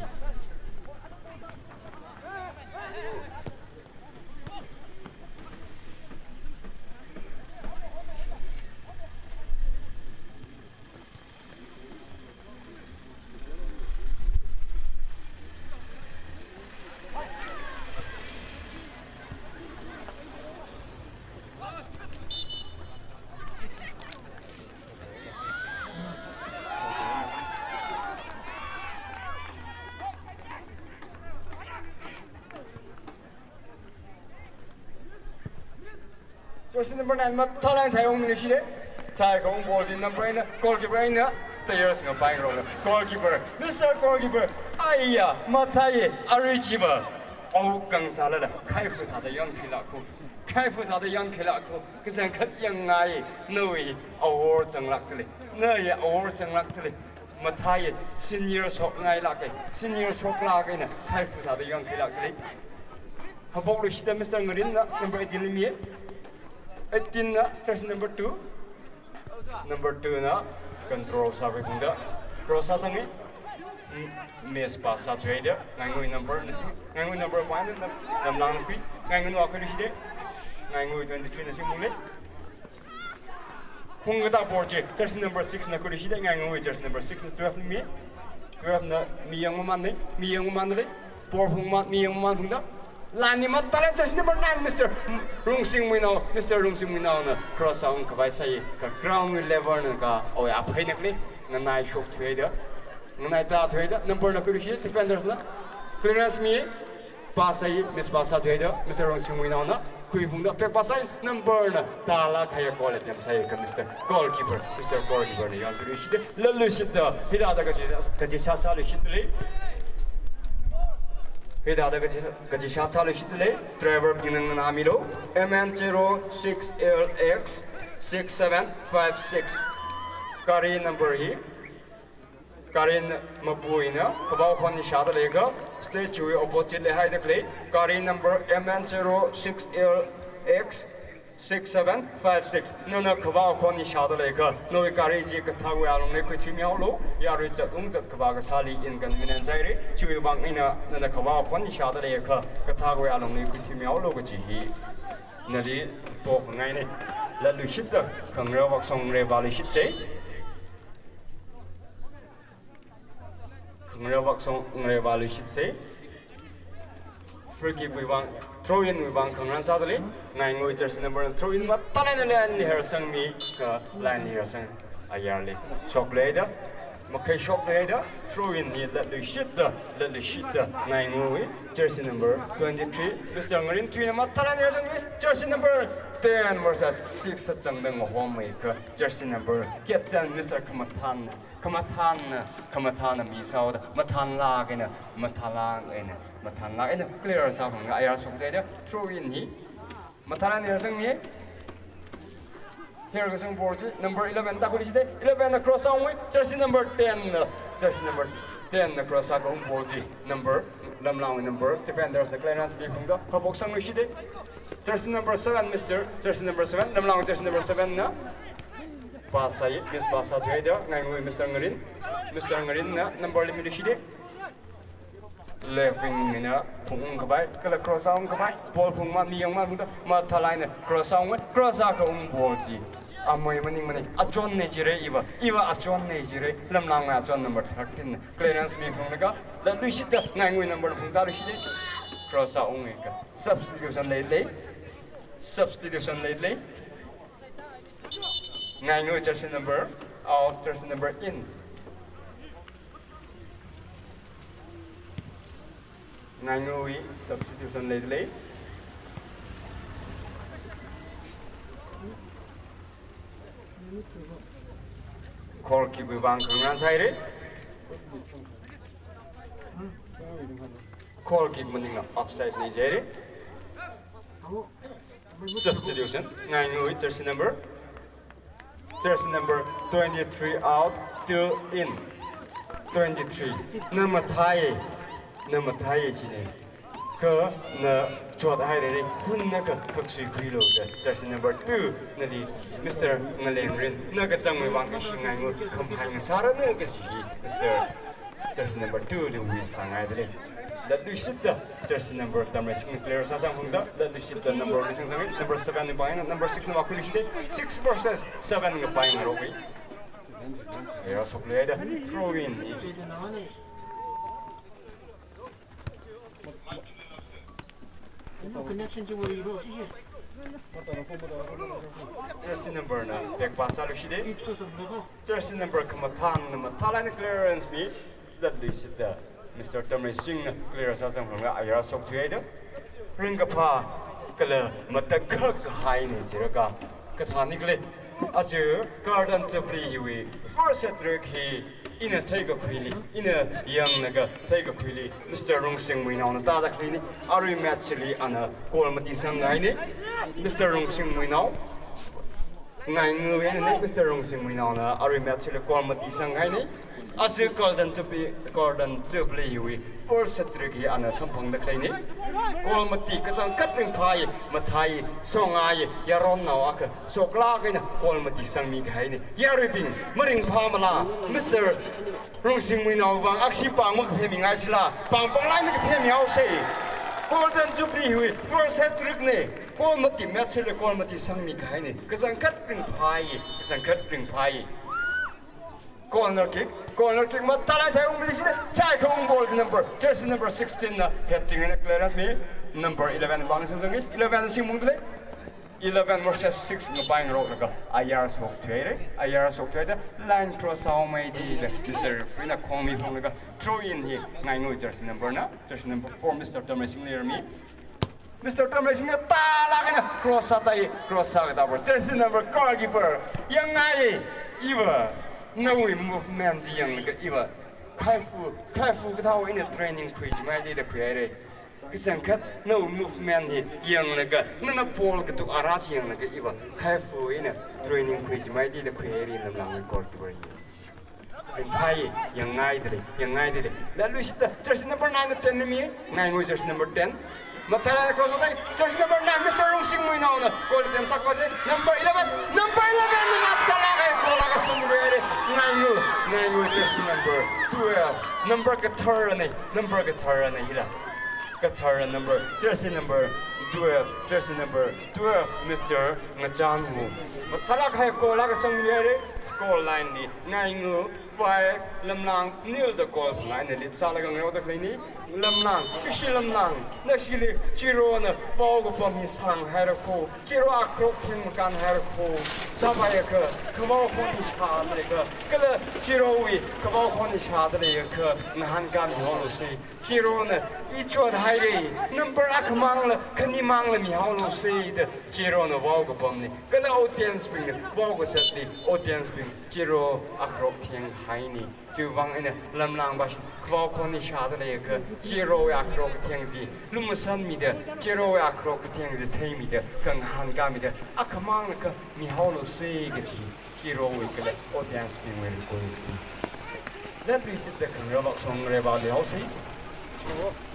Jersey number nine mathālāk eina thaiungmi shide. Thai kaung ball chi number eina, goalkeeper eina, players ngapai rong. Goalkeeper, Mister Goalkeeper, aiya, mathāi, arui chiva. Au kang sālala, khaifu thāda yangkhilāku. Khaifu thāda yangkhilāku. Kazang khat yangngai, nawui awor changlākda lei. Nawui awor changlākda lei. Mathāi, senior shokngailāke. Senior shoklāk eina, khaifu thāda yangkhilākda lei. Haophokluishitda Mister Ngarinna, number eighteen li mi. Eighteen na, jersey number two. Number two na, control sākhui tungda. Cross sāsang mi. Mm, miss pass sāthuida. Ngaingui number na sing. Ngaingui number one na, Lamlang khui. Ngaingui na khuiluishide. Ngaingui twenty-three na sing mung le. Hung kata ball chi, jersey number six na khuiluishide, ngaingui jersey number six na twelve mi. Twelve na mi yangmaman ne, mi yangmaman le. Ball hung ma, mi yangmaman hungda. Lani mathālāk eina jersey number nine, Mister Rungsingmuinao, Mister Rungsingmuinao na cross sāung kapai sai, ka ground level na ka, oi, aphai nak le, nganai shokthuida. Nganai tāthuida, number na khuiluishide, defenders na. Clearance mi, pass sai, miss pass sāthuida, Mister Rungsingmuinao na. Khuiphungda, back pass sai, number na, tālāk kahai goal attempt sai, ka Mister Goalkeeper, Mister Goalkeeper na yangkhuiluishide, latluishitda, hithāda kachi, kachishāt sāluishit le. Hithāda kachi, kachishāt sāluishit le, driver bing nganāmilu, M N zero six L X six seven five six. Gari number hi, gari mapuina, khavao khon hi shāda leiakha, statue opposite li haida khalei, gari number M N zero six L X six seven five six. Nana khavao khon hi shāda leiakha, nawui gari chi kathākwui alung li khuithuimihaolu, yarui zat ung zat khavā kasāli inconvenience sāhaire, chiwui vang eina nana khavao khon hi shāda leiakha, kathākwui alung li khuithuimihaolu kaji hi. Nali pokhangaine, latluishitda, khangareo vāshong ngareo vāluishit sei. Khangareo vāshong ngareo vāluishit sei. Free kick wui vang, throw in wui vang khangarān sāda lei, ngaingui jersey number throw in mathālāk eina line li harsang mi, ka line li harsang ayar li. Shokluida, makhai shokluida, throw in hi latluishitda, latluishitda, ngaingui jersey number twenty-three, Mister Ngarin Thuina mathālāk eina harsang mi, jersey number ten versus six sāchangda ngahom mi ka, jersey number captain Mister Khamathān. Khamathān, Khamathān mi sāhaoda, mathānlāk eina, mathānlāk eina, mathānlāk eina, clear sāphangda ayar shokluida, throw in hi. Mathālāk eina harsang mi. Hair kasang ball chi, number eleven tākhuiluishide, eleven na cross sāungwui, jersey number ten na, jersey number ten na cross sākaung ball chi, number, Lamlang number, defenders na clearance miphungda, haophok sangluishide. Jersey number seven, Mister, jersey number seven, Lamlang jersey number seven na. Pass sai, miss pass sāthuida, ngaingui Mister Ngarin. Mister Ngarin na number li miluishide. Left wing na phungkapai, kala cross sāungkapai, ball phungma, mi yangma phungda, mathālāk eina cross sāungwui, cross sākaung ball chi. Amei maningmane, achonne jire iva, iva achonne jire, Lamlangwui achon number thirteen na. Clearance miphunglaga, latluishitda, ngaingui number phungtāluishide. Cross sāungwui ka. Substitution leilei. Substitution leilei. Ngaingui jersey number out, jersey number in. Ngaingui substitution leilei. Goalkeeper vang khangarān sāhaire. Goalkeeper maningla offside na jihaire. Substitution, ngaingui jersey number. Jersey number twenty-three out, two in. Twenty-three. Na mathāi, na mathāi chine. Kha na chothairare, hun na ka khaksui khuilu da. Jersey number two, nali Mister Ngalengrin. Na kazangwui vang kashi ngaingui, khamkhai ngasāra na kashi, Mister Jersey number two li wui sāngai dalei. Latluishitda jersey number Tamreising clear sāsang phungda, latluishitda number Tamreising sāngai, number seven li vāngai, number six na vākhuiluishitda, six versus seven kapai ngarokwi. Ayar shokluida, throw in. Connection to where you go, sisi. Jersey number na back pass sāluishitda. Jersey number khamathān na mathālāk eina clearance mi, latluishitda Mister Tamreising na clear sāsang phunglaga ayar shokthuida. Ringkaphā kala matakhak kahaina jilaga kathānikle. Aja Carlton Jubilee hiwui first hat-trick hi ina theikakhuili, ina yanglaga theikakhuili, Mister Rungsing Muinaona tāda khaleina. Arui match li ana goal mati sanghaina. Mister Rungsing Muinao, Ngaingawui einana, Mister Rungsing Muinaona arui match li goal mati sanghaina. Aja Carlton Jubilee, Carlton Jubilee hiwui first hat-trick hi ana samphangda khaleina. Goal mati kachangkhat ringphāya, mathāya, songai, yaronnao akha shoklāk eina goal mati sangmi kahaina. Yaruibing, maringphāmala? Mister Rungsing Muinao vang aksi pāng makaphemmingai sila, pāng pāng eina kaphemmihaosa. Carlton Jubilee hiwui first hat-trick na. Goal mati, match li goal mati sangmi kahaina. Kachangkhat ringphāya, kachangkhat ringphāya. Corner kick, corner kick mathālāk eina thaiungmili shida, thaiungmi ball chi number, jersey number sixteen na heading eina clearance mi, number eleven vang sangzanga, eleven singmungdalei. Eleven versus six ngapaingaroklaga ayar shokthuihaira, ayar shokthuihaida line cross sāhaomeida Mister Referee na khongmi phunglaga throw in hi Ngaingawui jersey number na, jersey number four Mister Tamreising Lermi. Mister Tamreisingna tālāk eina cross sāda, cross sākada ball jersey number, goalkeeper, yangngai, iva, nawui movement chi yanglaga iva, khaifu, khaifu kathāwui eina training khuichimeida khuihaira. Kachangkhat nawui movement hi yanglaga, nana ball katuk ara chi yanglaga iva, khaifu eina training khuichimeida khuihaira Lamlangwui goalkeeper hi. Ringphāya, yangngaidalei, yangngaidalei. Laluishitda jersey number nine na ten na mi, Ngaingawui jersey number ten. Mathālāk eina cross sāda, jersey number nine, Mister Rungsing Muinaona goal attempt sākhavai sāi, number eleven, number eleven na mathālāk eina goal akha sumluihaira. Ngaingaw, Ngaingawui jersey number twelve, number katharana, number katharana hila. Kathara number, jersey number twelve, jersey number twelve, Mister Ngachanwu. Mathālāk eina goal akha sangmihaira, score line li Ngaingaw five, Lamlang nil da goal phangā eina lead sālaga ngareoda khaleina. Lamlang, ishi Lamlang, nashili Chirona vaokapam hi sanghaira kho, Chiro akharok theng makānhaira kho, sāpaiakha, khavao khon hi shāda leiakha, kala Chirowui khavao khon hi shāda leiakha, ngahānkāmihaolusa. Chirona i chothaira, number akhamangla, khanimangla mihaolusa da, Chirona vaokapamli, kala audience bingna vaokazatli, audience bing Chiro akharok thenghaina. Chiwuivang eina Lamlang vashi, khavao khon hi shāda leiakha, Chirowui akharok katheng chi lumashanmida, Chirowui akharok katheng chi theimida, kha ngahānkāmida, akhamangla kha mihaolusa kaji Chirowui kala audience bingwui request na. Laluishitda khangarā vāshong reva leihaosa.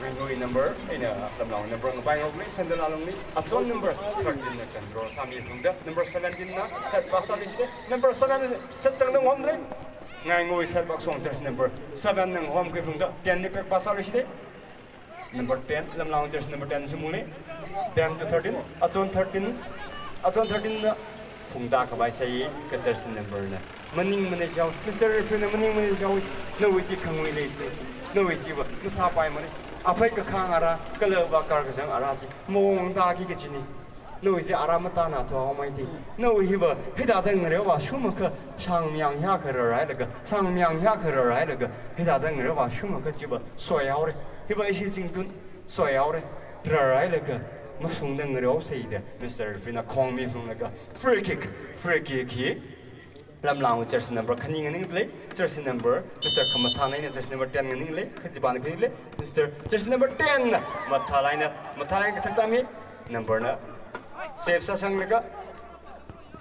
Ngaingawui number, eina Lamlang number ngapaingarokli, Sandal Alungli, achon number thirteen na control sāmi phungda, number seventeen na set pass sāluishida, number seven set zangda ngahomdalei. Ngaingawui set vāshong jersey number seven na ngahomkhui phungda, ten li back pass sāluishida. Number ten, Lamlang jersey number ten singmungli. Ten to thirteen, achon thirteen, achon thirteen na phungda khavai sāi, kha jersey number na maningmana jihaowa, Mister Referee na maningmana jihaowa, nawui chi khangui lei, nawui chiva masāpaimana. Aphei kakhang ara, kala vākar kazang ara chi mongdaki kajina. Nawui chi ara matānathuhaomeida. Nawui hiva hithāda ngareo vāshunga kha, shāngmayang hiyākha rarhailaga, shāngmayang hiyākha rarhailaga, hithāda ngareo vāshunga kha chiva soihaora. Hiva ishi zingtun soihaora. Rarhailaga mashungda ngareosa da Mister Referee na khongmi phunglaga, free kick, free kick hi Lamlang jersey number khani nganingdalei, jersey number, Mister Khamathān eina jersey number ten nganingdalei, kha chipāna khaningdalei, Mister jersey number ten na mathālāk eina, mathālāk eina kathak tāmi, number na save sāsanglaga,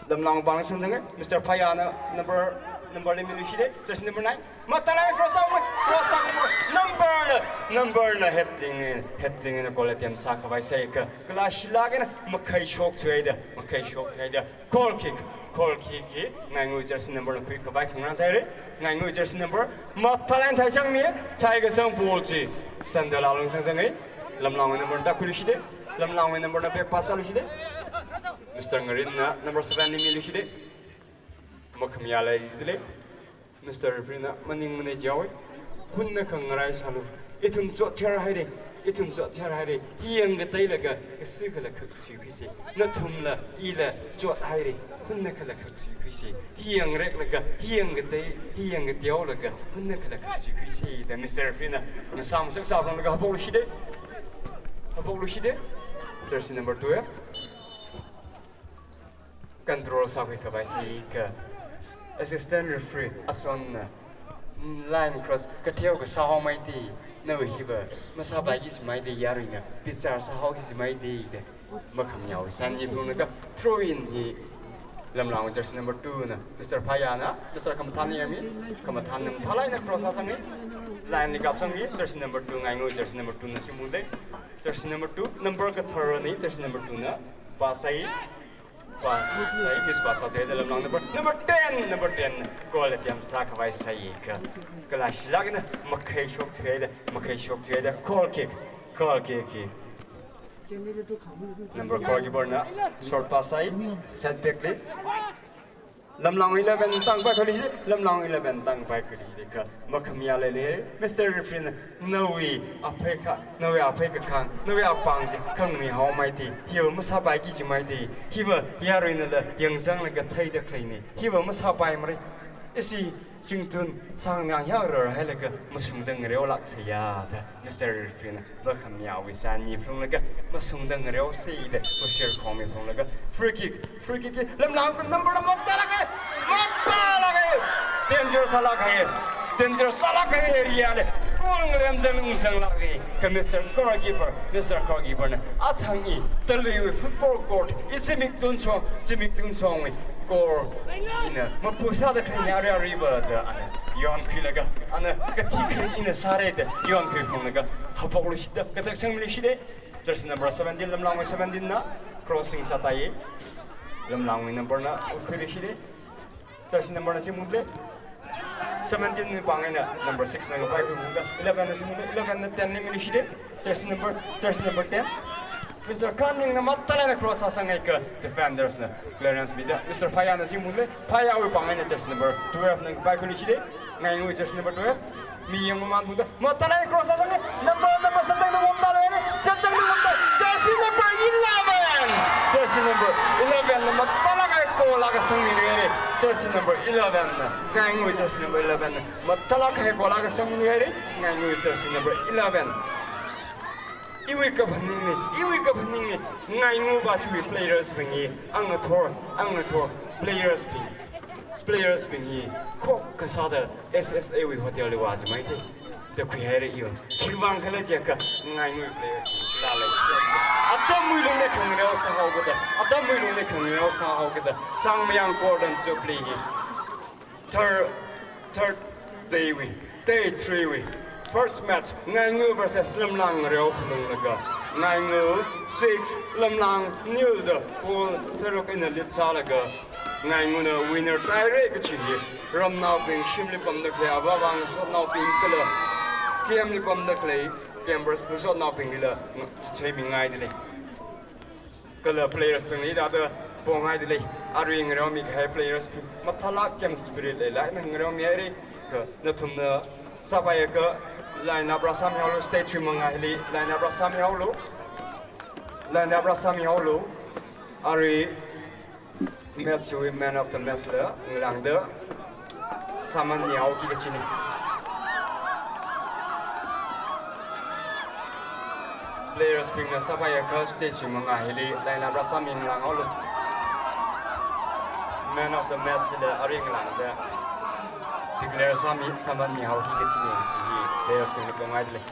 Lamlang vang sangzanga, Mister Phayana number, number li miluishida, jersey number nine, mathālāk eina cross out, cross out, number na, number na heading, heading eina goal attempt sākhavai sāi kha, kala shilāk eina makhai shokthuida, makhai shokthuida, goal kick, goal kick hi Ngaingawui jersey number na khuikhavai khangarān sāhaira. Ngaingawui jersey number mathālāk eina thaisangmi, thaikasang ball chi Sandal Alung sangzanga, Lamlangwui number na tākhuiluishida, Lamlangwui number na back pass sāluishida, Mister Ngarin na number seven li miluishida, makhamayā leidalei. Mister Referee na maningmana jihaowa. Hunna khangarai sālu. Ithum chotser haira. Ithum chotser haira. Hi yangkateilaga kashi khala khak suikhuisa. Nathumla ila chot haira. Hunna khala khak suikhuisa. Hi yangreklaga, hi yangkatei, hi yangkateolaga, hunna khala khak suikhuisa da Mister Referee na ngasāmasak sāphanglaga haophoklaga shida. Haophoklaga shida. Jersey number twelve. Control sākhui khavai sāi kha assistant referee Ason na, mm, line cross katheo kasā haomeida, nawui hiva masāpaiki jimeida, yaruina bichar sāhaoki jimeida da makhamayā san yi lunglaga throw in hi Lamlangwui jersey number two na, Mister Phayana, Mister Khamathana yami, Khamathana mathālāk eina cross sāsangmi, line li kapsangmi, jersey number two Ngaingawui jersey number two na shimung lei, jersey number two, number kathara ni, jersey number two na, pass sāi, pass sāi, miss pass sāthuida Lamlang number, number ten, number ten, goal attempt sākhavai sāi kha, kala shilāk eina makhai shokthuida, makhai shokthuida, goal kick, goal kick hi. Number goalkeeper na short pass sāi, set back li. Lamlang eleven tang pai khali shi, Lamlang eleven tang pai khali shi kha makhamayā leili. Mister Referee na, nawui aphei kha, nawui aphei kakhang, nawui apāng chi khangmi haomeida, hiva masāpaiki jimeida, hiva yaruinala yangzanglaga theida khaleina, hiva masāpaimara. Ishi chingtun sāngang hiak rarhailaga mashungda ngareolāksei ya da Mister Referee na makhamayāwui san yi lunglaga mashungda ngareosei da ushir khongmi lunglaga free kick, free kick hi Lamlang number na mathālākhai, mathālākhai, danger sālākhai, danger sālākhai area li goal ngarem zang ungzanglākhai kha Mister Goalkeeper, Mister Goalkeeper na athang i Taluiwui football court i zimik tun chong, zimik tun chongwui goal ina mapu sāda khaleina area river da ana yonkhuilaga, ana kathi khan ina sāra da yonkhui phunglaga haophokluishida, katak sangmiluishida. Jersey number seventeen, Lamlangwui seventeen na crossing sātai. Lamlangwui number na utkhuiluishida. Jersey number na shimung lei. Seventeen wui pāng eina number six na ngapaikhui phungda, eleven na shimung lei, eleven na ten li miluishida. Jersey number, jersey number ten. Mister Khanming na mathālāk eina cross sāsanghai kha defenders na clearance mida, Mister Phaya na shimung lei. Phayawui pāng eina jersey number twelve na ngapaikhuiluishida. Ngaingawui jersey number twelve. Mi yangmaman phungda, mathālāk eina cross sāsanghai. Number, number, sāsangda womda lei, sāsangda womda. Jersey number eleven. Jersey number eleven na mathālāk eina goal akha sangmiluira. Jersey number eleven na, Ngaingawui jersey number eleven na mathālāk eina goal akha sangmiluira. Ngaingawui jersey number eleven. Iwui kaphaningli, iwui kaphaningli, Ngaingawui plashiwui players bing hi, angathor, angathor players bing, players bing hi khok kasāda S S A wui hotel li vājimeida da khuihaira yo. Khiwuivang khala jiakha Ngaingawui players bing kala lei. Atamwui lungli khangareo sāhaokida, atamwui lungli khangareo sāhaokida, Sangmayang Golden Jubilee hi third, third day wui, day three wui first match, Ngaingaw versus Lamlang ngareo phalunglaga, Ngaingaw six, Lamlang nil da goal tharuk eina lead sālaga, Ngaingawna winner taira kachi hi ramnaobing, shimli pamda khalei avāvā ngasotnaobing kala camp li pamda khalei campers ngasotnaobing hila chitheimi ngaida lei. Kala players bingli hithāda pongaida lei. Arui ngareomi kahai players bing mathālāk game spirit leilāk eina ngareomihaira. Kha nathumna sāpaiakha line up rāsāmihaolu, stage wui mangā hili line up rāsāmihaolu. Line up rāsāmihaolu. Arui match wui man of the match la ngalāngda sāman mihaoki kachina. Players bingna sāpaiakha stage wui mangā hili line up rāsāmi ngalānghaolu. Man of the match la arui ngalāngda declare sāmi, sāman mihaoki kachina chi hi players bingna pongaida lei.